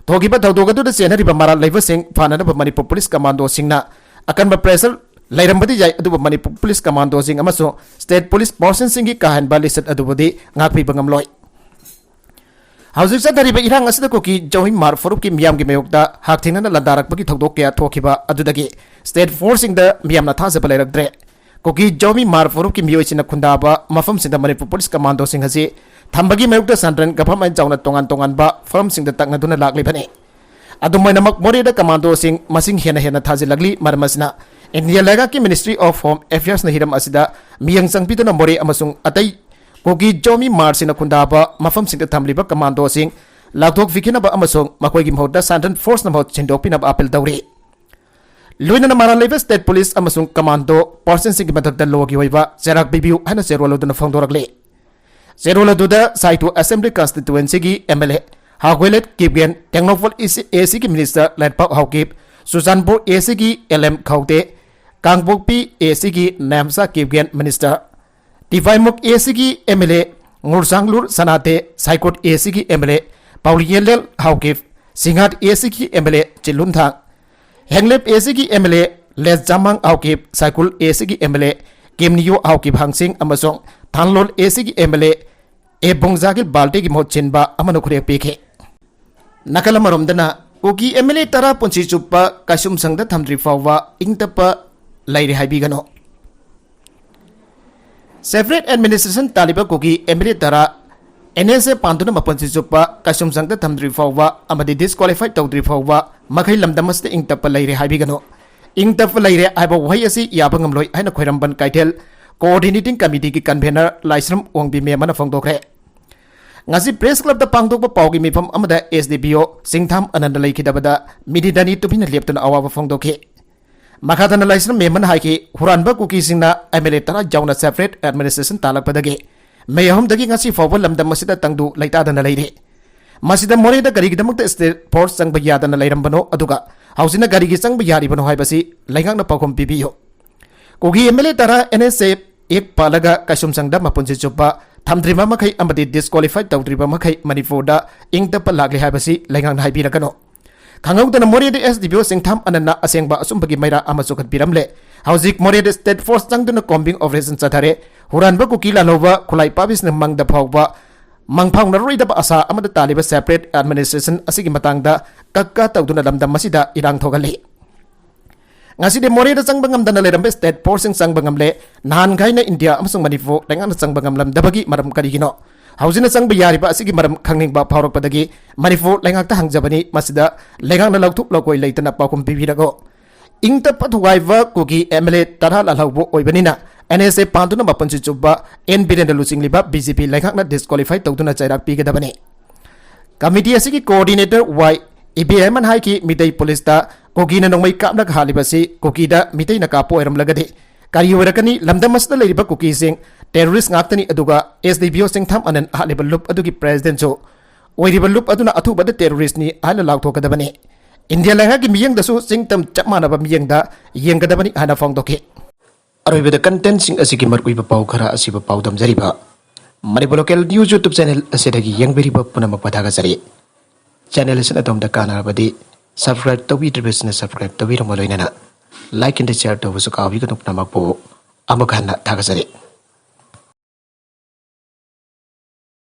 ꯊꯣꯛꯈꯤꯕ ꯊꯧꯗꯣꯛ ꯑꯗꯨꯗ ꯆꯦꯟꯅꯔꯤꯕ ꯃꯔꯥꯜ ꯂꯩꯕꯁꯤꯡ ꯐꯥꯅꯅꯕ ꯃꯅꯤꯄꯨꯔ ꯄꯨꯂꯤꯁ ꯀꯃꯥꯟꯗꯣꯁꯤꯡꯅ ꯑꯀꯟꯕ pressure ꯂꯩꯔꯝꯕꯗꯤ ꯌꯥꯏ, ꯑꯗꯨꯕꯨ ꯃꯅꯤꯄꯨꯔ ꯄꯨꯂꯤꯁ ꯀꯃꯥꯟꯗꯣꯁꯤꯡ ꯑꯃꯁꯨꯡ state police personꯁꯤꯡꯒꯤ ꯀꯥꯍꯦꯟꯕ ꯂꯤꯆꯠ ꯑꯗꯨꯕꯨꯗꯤ ꯉꯥꯛꯄꯤꯕ ꯉꯝꯂꯣꯏ꯫ ꯍꯧꯖꯤꯛ ꯆꯠꯊꯔꯤꯕ ꯏꯔꯥꯡ ꯑꯁꯤꯗ ꯀꯨꯀꯤ ꯖꯧꯃꯤ ꯃꯥꯔ ꯐꯨꯔꯨꯞꯀꯤ ꯃꯤꯌꯥꯝꯒꯤ ꯃꯥꯌꯣꯛꯇ ꯍꯛꯊꯦꯡꯅꯅ ꯂꯥꯟꯗꯥꯔꯛꯄꯒꯤ ꯊꯧꯗꯣꯛ ꯀꯌꯥ ꯊꯣꯛꯈꯤꯕ ꯑꯗꯨꯗꯒꯤ state forceꯁꯤꯡꯗ ꯃꯤꯌꯥꯝꯅ ꯊꯥꯖꯕ ꯂꯩꯔꯛꯇ꯭ꯔꯦ꯫ ꯀꯨꯀꯤ ꯖꯧꯃꯤ ꯃꯥꯔ ꯐꯨꯔꯨꯞꯀꯤ ꯃꯤꯑꯣꯏꯁꯤꯡꯅ ꯈꯨꯟꯗꯥꯕ ꯃꯐꯝꯁꯤꯡꯗ ꯃꯅꯤꯄꯨꯔ ꯄꯨꯂꯤꯁ ꯀꯃꯥꯟꯗꯣꯁꯤꯡ ꯑꯁꯤ ꯊꯝꯕꯒꯤ ꯃꯥꯌꯣꯛꯇ central government ꯌꯥꯎꯅ ꯇꯣꯉꯥꯟ ꯇꯣꯉꯥꯟꯕ ꯐꯣꯔꯝꯁꯤꯡꯗ ꯇꯛꯅꯗꯨꯅ ꯂꯥꯛꯂꯤꯕꯅꯤ꯫ ꯑꯗꯨꯝ ꯑꯣꯏꯅꯃꯛ, ꯃꯣꯔꯦꯗ ꯀꯃꯥꯟꯗꯣꯁꯤꯡ ꯃꯁꯤꯡ ꯍꯦꯟꯅ ꯍꯦꯟꯅ ꯊꯥꯖꯤꯜꯂꯛꯂꯤ꯫ ꯃꯔꯝ ꯑꯁꯤꯅ, ꯏꯟꯗꯤꯌꯥ ꯂꯩꯉꯥꯛꯀꯤ Ministry of Home Affairsꯅ ꯍꯤꯔꯝ ꯑꯁꯤꯗ ꯃꯤꯠꯌꯦꯡ ꯆꯪꯕꯤꯗꯨꯅ ꯃꯣꯔꯦ ꯑꯃꯁꯨꯡ ꯑꯇꯩ ꯀꯨꯀꯤ ꯖꯧꯃꯤ ꯃꯥꯔꯁꯤꯡꯅ ꯈꯨꯟꯗꯥꯕ ꯃꯐꯝꯁꯤꯡꯗ ꯊꯝꯂꯤꯕ ꯀꯃꯥꯟꯗꯣꯁꯤꯡ ꯂꯧꯊꯣꯛꯄꯤꯈꯤꯅꯕ ꯑꯃꯁꯨꯡ ꯃꯈꯣꯏꯒꯤ ꯃꯍꯨꯠꯇ central forceꯅ ꯃꯍꯨꯠ ꯁꯤꯟꯗꯣꯛꯄꯤꯅꯕ appeal ꯇꯧꯔꯤ꯫ ꯂꯣꯏꯅꯅ ꯃꯔꯥꯜ ꯂꯩꯕ state police ꯑꯃꯁꯨꯡ ꯀꯃꯥꯟꯗꯣ personꯁꯤꯡꯒꯤ ꯃꯊꯛꯇ lawꯒꯤ ꯑꯣꯏꯕ ꯆꯩꯔꯥꯛ ꯄꯤꯕꯤꯌꯨ ꯍꯥꯏꯅ ꯆꯦꯔꯣꯜ ꯑꯗꯨꯅ ꯐꯣꯡꯗꯣꯔꯛꯂꯤ꯫ ꯆꯦꯔꯣꯜ ꯑꯗꯨꯗ ꯁꯥꯏꯇꯨ Assembly Constituencyꯒꯤ MLA ꯍꯥꯒꯣꯏꯂꯦꯠ Kipgen, Tengnoupal ACꯒꯤ Minister ꯂꯩꯄꯥꯛ ꯍꯥꯎꯀꯤꯞ, ꯆꯨꯔꯆꯥꯟꯄꯨꯔ ACꯒꯤ LM ꯈꯧꯇꯦ, ꯀꯥꯡꯄꯣꯛꯄꯤ ACꯒꯤ ꯅꯥꯌꯥꯝꯆꯥ Kipgen, Minister ꯇꯤꯄꯥꯏꯃꯨꯛ ACꯒꯤ MLA ꯉꯨꯔꯆꯥꯡꯂꯨꯔ ꯁꯅꯥꯇꯦ, ꯁꯥꯏꯀꯣꯠ ACꯒꯤ MLA ꯄꯥꯎꯂꯤꯌꯦꯂꯦꯜ Haokip, ꯁꯤꯡꯍꯥꯠ ACꯒꯤ MLA ꯆꯤꯜꯂꯨꯟꯊꯥꯡ, ꯍꯦꯡꯂꯦꯞ ACꯒꯤ MLA ꯂꯦꯠꯖꯥꯃꯥꯡ Haokip, ꯁꯥꯏꯀꯨꯜ ACꯒꯤ MLA ꯀꯦꯝꯅꯤꯌꯣ Haokip ꯍꯥꯡꯁꯤꯡ ꯑꯃꯁꯨꯡ ꯊꯥꯟꯂꯣꯜ ACꯒꯤ MLA ꯑꯦ ꯕꯣꯡꯖꯥꯒꯤꯜ ꯕꯥꯜꯇꯦꯒꯤ ꯃꯍꯨꯠ ꯁꯤꯟꯕ ꯑꯃꯅ ꯈꯨꯔꯦꯛ ꯄꯤꯈꯤ꯫ ꯅꯥꯀꯜ ꯑꯃꯔꯣꯝꯗꯅ, ꯀꯨꯀꯤ MLA ꯇꯔꯥ ꯄꯨꯟꯁꯤ ꯆꯨꯞꯄ ꯀꯩꯁꯨꯝꯁꯪꯗ ꯊꯝꯗ꯭ꯔꯤ ꯐꯥꯎꯕ ꯏꯪ ꯇꯞꯄ ꯂꯩꯔꯦ ꯍꯥꯏꯕꯤꯒꯅꯨ꯫ Separate administration ꯇꯥꯜꯂꯤꯕ ꯀꯨꯀꯤ MLA ꯇꯔꯥ NSA ꯄꯥꯟꯗꯨꯅ ꯃꯄꯨꯟꯁꯤ ꯆꯨꯞꯄ ꯀꯩꯁꯨꯝꯁꯪꯗ ꯊꯝꯗ꯭ꯔꯤ ꯐꯥꯎꯕ ꯑꯃꯗꯤ disqualify ꯇꯧꯗ꯭ꯔꯤ ꯐꯥꯎꯕ ꯃꯈꯩ ꯂꯝꯗꯝ ꯑꯁꯤꯗ ꯏꯪ ꯇꯞꯄ ꯂꯩꯔꯦ ꯍꯥꯏꯕꯤꯒꯅꯨ꯫ ꯏꯪ ꯇꯞꯄ ꯂꯩꯔꯦ ꯍꯥꯏꯕ ꯋꯥꯍꯩ ꯑꯁꯤ ꯌꯥꯕ ꯉꯝꯂꯣꯏ ꯍꯥꯏꯅ ꯈ꯭ꯋꯥꯏꯔꯝꯕꯟ ꯀꯩꯊꯦꯜ Coordinating Committeeꯒꯤ convener ꯂꯥꯏꯁ꯭ꯔꯝ ꯋꯥꯡꯕꯤ ꯃꯦꯝ ꯑꯃꯅ ꯐꯣꯡꯗꯣꯛꯈ꯭ꯔꯦ꯫ ꯉꯁꯤ Press Clubꯇ ꯄꯥꯡꯊꯣꯛꯄ ꯄꯥꯎꯒꯤ ꯃꯤꯐꯝ ꯑꯃꯗ SDPO ꯁꯤꯡꯊꯥꯝ ꯑꯅꯟꯗ ꯂꯩꯈꯤꯗꯕꯗ ꯃꯤꯅꯤꯠ ꯑꯅꯤ ꯇꯨꯃꯤꯟꯅ ꯂꯦꯞꯇꯨꯅ ꯑꯋꯥꯕ ꯐꯣꯡꯗꯣꯛꯈꯤ꯫ ꯃꯈꯥ ꯇꯥꯅ ꯂꯥꯏꯁ꯭ꯔꯝ ꯃꯦꯝ ꯑꯃꯅ ꯍꯥꯏꯈꯤ, ꯍꯨꯔꯥꯟꯕ ꯀꯨꯀꯤꯁꯤꯡꯅ MLA ꯇꯔꯥ ꯌꯥꯎꯅ separate administration ꯇꯥꯜꯂꯛꯄꯗꯒꯤ ꯃꯦ ꯑꯍꯨꯝꯗꯒꯤ ꯉꯁꯤ ꯐꯥꯎꯕ ꯂꯝꯗꯝ ꯑꯁꯤꯗ ꯇꯪꯗꯨ ꯂꯩꯇꯥꯗꯅ ꯂꯩꯔꯤ꯫ ꯃꯁꯤꯗ ꯃꯣꯔꯦꯗ ꯀꯔꯤꯒꯤꯗꯃꯛꯇ state force ꯆꯪꯕ ꯌꯥꯗꯅ ꯂꯩꯔꯝꯕꯅꯣ, ꯑꯗꯨꯒ ꯍꯧꯖꯤꯛꯅ ꯀꯔꯤꯒꯤ ꯆꯪꯕ ꯌꯥꯔꯤꯕꯅꯣ ꯍꯥꯏꯕꯁꯤ ꯂꯩꯉꯥꯛꯅ ꯄꯥꯎꯈꯨꯝ ꯄꯤꯕꯤꯌꯨ꯫ ꯀꯨꯀꯤ M L A ꯇꯔꯥ N S A Act ꯄꯥꯜꯂꯒ ꯀꯩꯁꯨꯝꯁꯪꯗ ꯃꯄꯨꯟꯁꯤ ꯆꯨꯞꯄ ꯊꯝꯗ꯭ꯔꯤꯕ ꯃꯈꯩ ꯑꯃꯗꯤ disqualify ꯇꯧꯗ꯭ꯔꯤꯕ ꯃꯈꯩ ꯃꯅꯤꯄꯨꯔꯗ ꯏꯪ ꯇꯞꯄ ꯂꯥꯛꯂꯤ ꯍꯥꯏꯕꯁꯤ ꯂꯩꯉꯥꯛꯅ ꯍꯥꯏꯕꯤꯔꯒꯅꯨ꯫ ꯈꯪꯍꯧꯗꯅ ꯃꯣꯔꯦꯗ S D P O ꯆꯤꯡꯊꯥꯝ ꯑꯅꯟꯅ ꯑꯁꯦꯡꯕ ꯑꯆꯨꯝꯕꯒꯤ ꯃꯩꯔꯥ ꯑꯃ ꯆꯨꯈꯠꯄꯤꯔꯝꯂꯦ꯫ ꯍꯧꯖꯤꯛ ꯃꯣꯔꯦꯗ state force ꯆꯪꯗꯨꯅ combing operation ꯆꯠꯊꯔꯦ꯫ ꯍꯨꯔꯥꯟꯕ ꯀꯨꯀꯤ ꯂꯥꯜꯍꯧꯕ ꯈꯨꯠꯂꯥꯏ ꯄꯥꯏꯕꯤꯁꯤꯡꯅ ꯃꯪꯗ ꯐꯥꯎꯕ ꯃꯪꯐꯥꯎꯅꯔꯣꯏꯗꯕ ꯑꯁꯥ ꯑꯃꯗ ꯇꯥꯜꯂꯤꯕ separate administration ꯑꯁꯤꯒꯤ ꯃꯇꯥꯡꯗ ꯀꯛꯀꯥ ꯇꯧꯗꯨꯅ ꯂꯝꯗꯝ ꯑꯁꯤꯗ ꯏꯔꯥꯡ ꯊꯣꯛꯍꯜꯂꯤ꯫ ꯉꯁꯤꯗꯤ ꯃꯣꯔꯦꯗ ꯆꯪꯕ ꯉꯝꯗꯅ ꯂꯩꯔꯝꯕ state force ꯁꯤꯡ ꯆꯪꯕ ꯉꯝꯂꯦ꯫ ꯅꯍꯥꯟꯈꯥꯏꯅ ꯏꯟꯗꯤꯌꯥ ꯑꯃꯁꯨꯡ ꯃꯅꯤꯄꯨꯔ ꯂꯩꯉꯥꯛꯅ ꯆꯪꯕ ꯉꯝꯂꯝꯗꯕꯒꯤ ꯃꯔꯝ ꯀꯔꯤꯒꯤꯅꯣ? ꯍꯧꯖꯤꯛꯅ ꯆꯪꯕ ꯌꯥꯔꯤꯕ ꯑꯁꯤꯒꯤ ꯃꯔꯝ ꯈꯪꯅꯤꯡꯕ ꯐꯥꯎꯔꯛꯄꯗꯒꯤ ꯃꯅꯤꯄꯨꯔ ꯂꯩꯉꯥꯛꯇ ꯍꯪꯖꯕꯅꯤ꯫ ꯃꯁꯤꯗ ꯂꯩꯉꯥꯛꯅ ꯂꯧꯊꯣꯛ ꯂꯧꯀꯣꯏ ꯂꯩꯇꯅ ꯄꯥꯎꯈꯨꯝ ꯄꯤꯕꯤꯔꯛꯎ꯫ ꯏꯪ ꯇꯞꯄ ꯊꯨꯒꯥꯏꯕ ꯀꯨꯀꯤ M L A ꯇꯔꯥ ꯂꯥꯜꯍꯧꯕ ꯑꯣꯏꯕꯅꯤꯅ N S A ꯄꯥꯟꯗꯨꯅ ꯃꯄꯨꯟꯁꯤ ꯆꯨꯞꯄ N Birendra ꯂꯨꯆꯤꯡꯂꯤꯕ B J P ꯂꯩꯉꯥꯛꯅ disqualify ꯇꯧꯗꯨꯅ ꯆꯩꯔꯥꯛ ꯄꯤꯒꯗꯕꯅꯤ꯫ ꯀꯃꯤꯇꯤ ꯑꯁꯤꯒꯤ coordinator Y ꯏꯕꯦꯍꯦꯃꯟ ꯍꯥꯏꯈꯤ, ꯃꯤꯇꯩ ꯄꯨꯂꯤꯁꯇ ꯀꯨꯀꯤꯅ ꯅꯣꯡꯃꯩ ꯀꯥꯞꯂꯒ ꯍꯥꯠꯂꯤꯕꯁꯤ ꯀꯨꯀꯤꯗ ꯃꯤꯇꯩꯅ ꯀꯥꯞꯄ ꯑꯣꯏꯔꯝꯂꯒꯗꯤ ꯀꯔꯤ ꯑꯣꯏꯔꯛꯀꯅꯤ? ꯂꯝꯗꯝ ꯑꯁꯤꯗ ꯂꯩꯔꯤꯕ ꯀꯨꯀꯤꯁꯤꯡ terrorist ꯉꯥꯛꯇꯅꯤ, ꯑꯗꯨꯒ S D P O ꯆꯤꯡꯊꯥꯝ ꯑꯅꯟ ꯍꯥꯠꯂꯤꯕ ꯂꯨꯞ ꯑꯗꯨꯒꯤ president ꯁꯨ ꯑꯣꯏꯔꯤꯕ ꯂꯨꯞ ꯑꯗꯨꯅ ꯑꯊꯨꯕꯗ terrorist ꯅꯤ ꯍꯥꯏꯅ ꯂꯥꯎꯊꯣꯛꯀꯗꯕꯅꯤ꯫ ꯏꯟꯗꯤꯌꯥ ꯂꯩꯉꯥꯛꯀꯤ ꯃꯤꯠꯌꯦꯡꯗꯁꯨ ꯆꯤꯡ ꯇꯝ ꯆꯞ ꯃꯥꯟꯅꯕ ꯃꯤꯠꯌꯦꯡꯗ ꯌꯦꯡꯒꯗꯕꯅꯤ ꯍꯥꯏꯅ ꯐꯣꯡꯗꯣꯛꯈꯤ꯫ ꯑꯔꯣꯏꯕꯗ content ꯁꯤꯡ ꯑꯁꯤꯒꯤ ꯃꯔꯨꯑꯣꯏꯕ ꯄꯥꯎ ꯈꯔ ꯑꯁꯤꯕꯨ ꯄꯥꯎꯗꯝꯖꯔꯤꯕ Manipur Local News YouTube channel ꯑꯁꯤꯗꯒꯤ ꯌꯦꯡꯕꯤꯔꯤꯕ ꯄꯨꯝꯅꯃꯛꯄꯨ ꯊꯥꯒꯠꯆꯔꯤ꯫ Channel ꯑꯁꯤꯅ ꯑꯗꯣꯝꯗ ꯀꯥꯟꯅꯔꯕꯗꯤ subscribe ꯇꯧꯕꯤꯗ꯭ꯔꯤꯕꯁꯤꯡꯅ subscribe ꯇꯧꯕꯤꯔꯝꯕ ꯂꯣꯏꯅꯅ like and share ꯇꯧꯕꯁꯨ ꯀꯥꯎꯕꯤꯒꯅꯨ꯫ ꯄꯨꯝꯅꯃꯛꯄꯨ ꯑꯃꯨꯛ ꯍꯟꯅ ꯊꯥꯒꯠꯆꯔꯤ꯫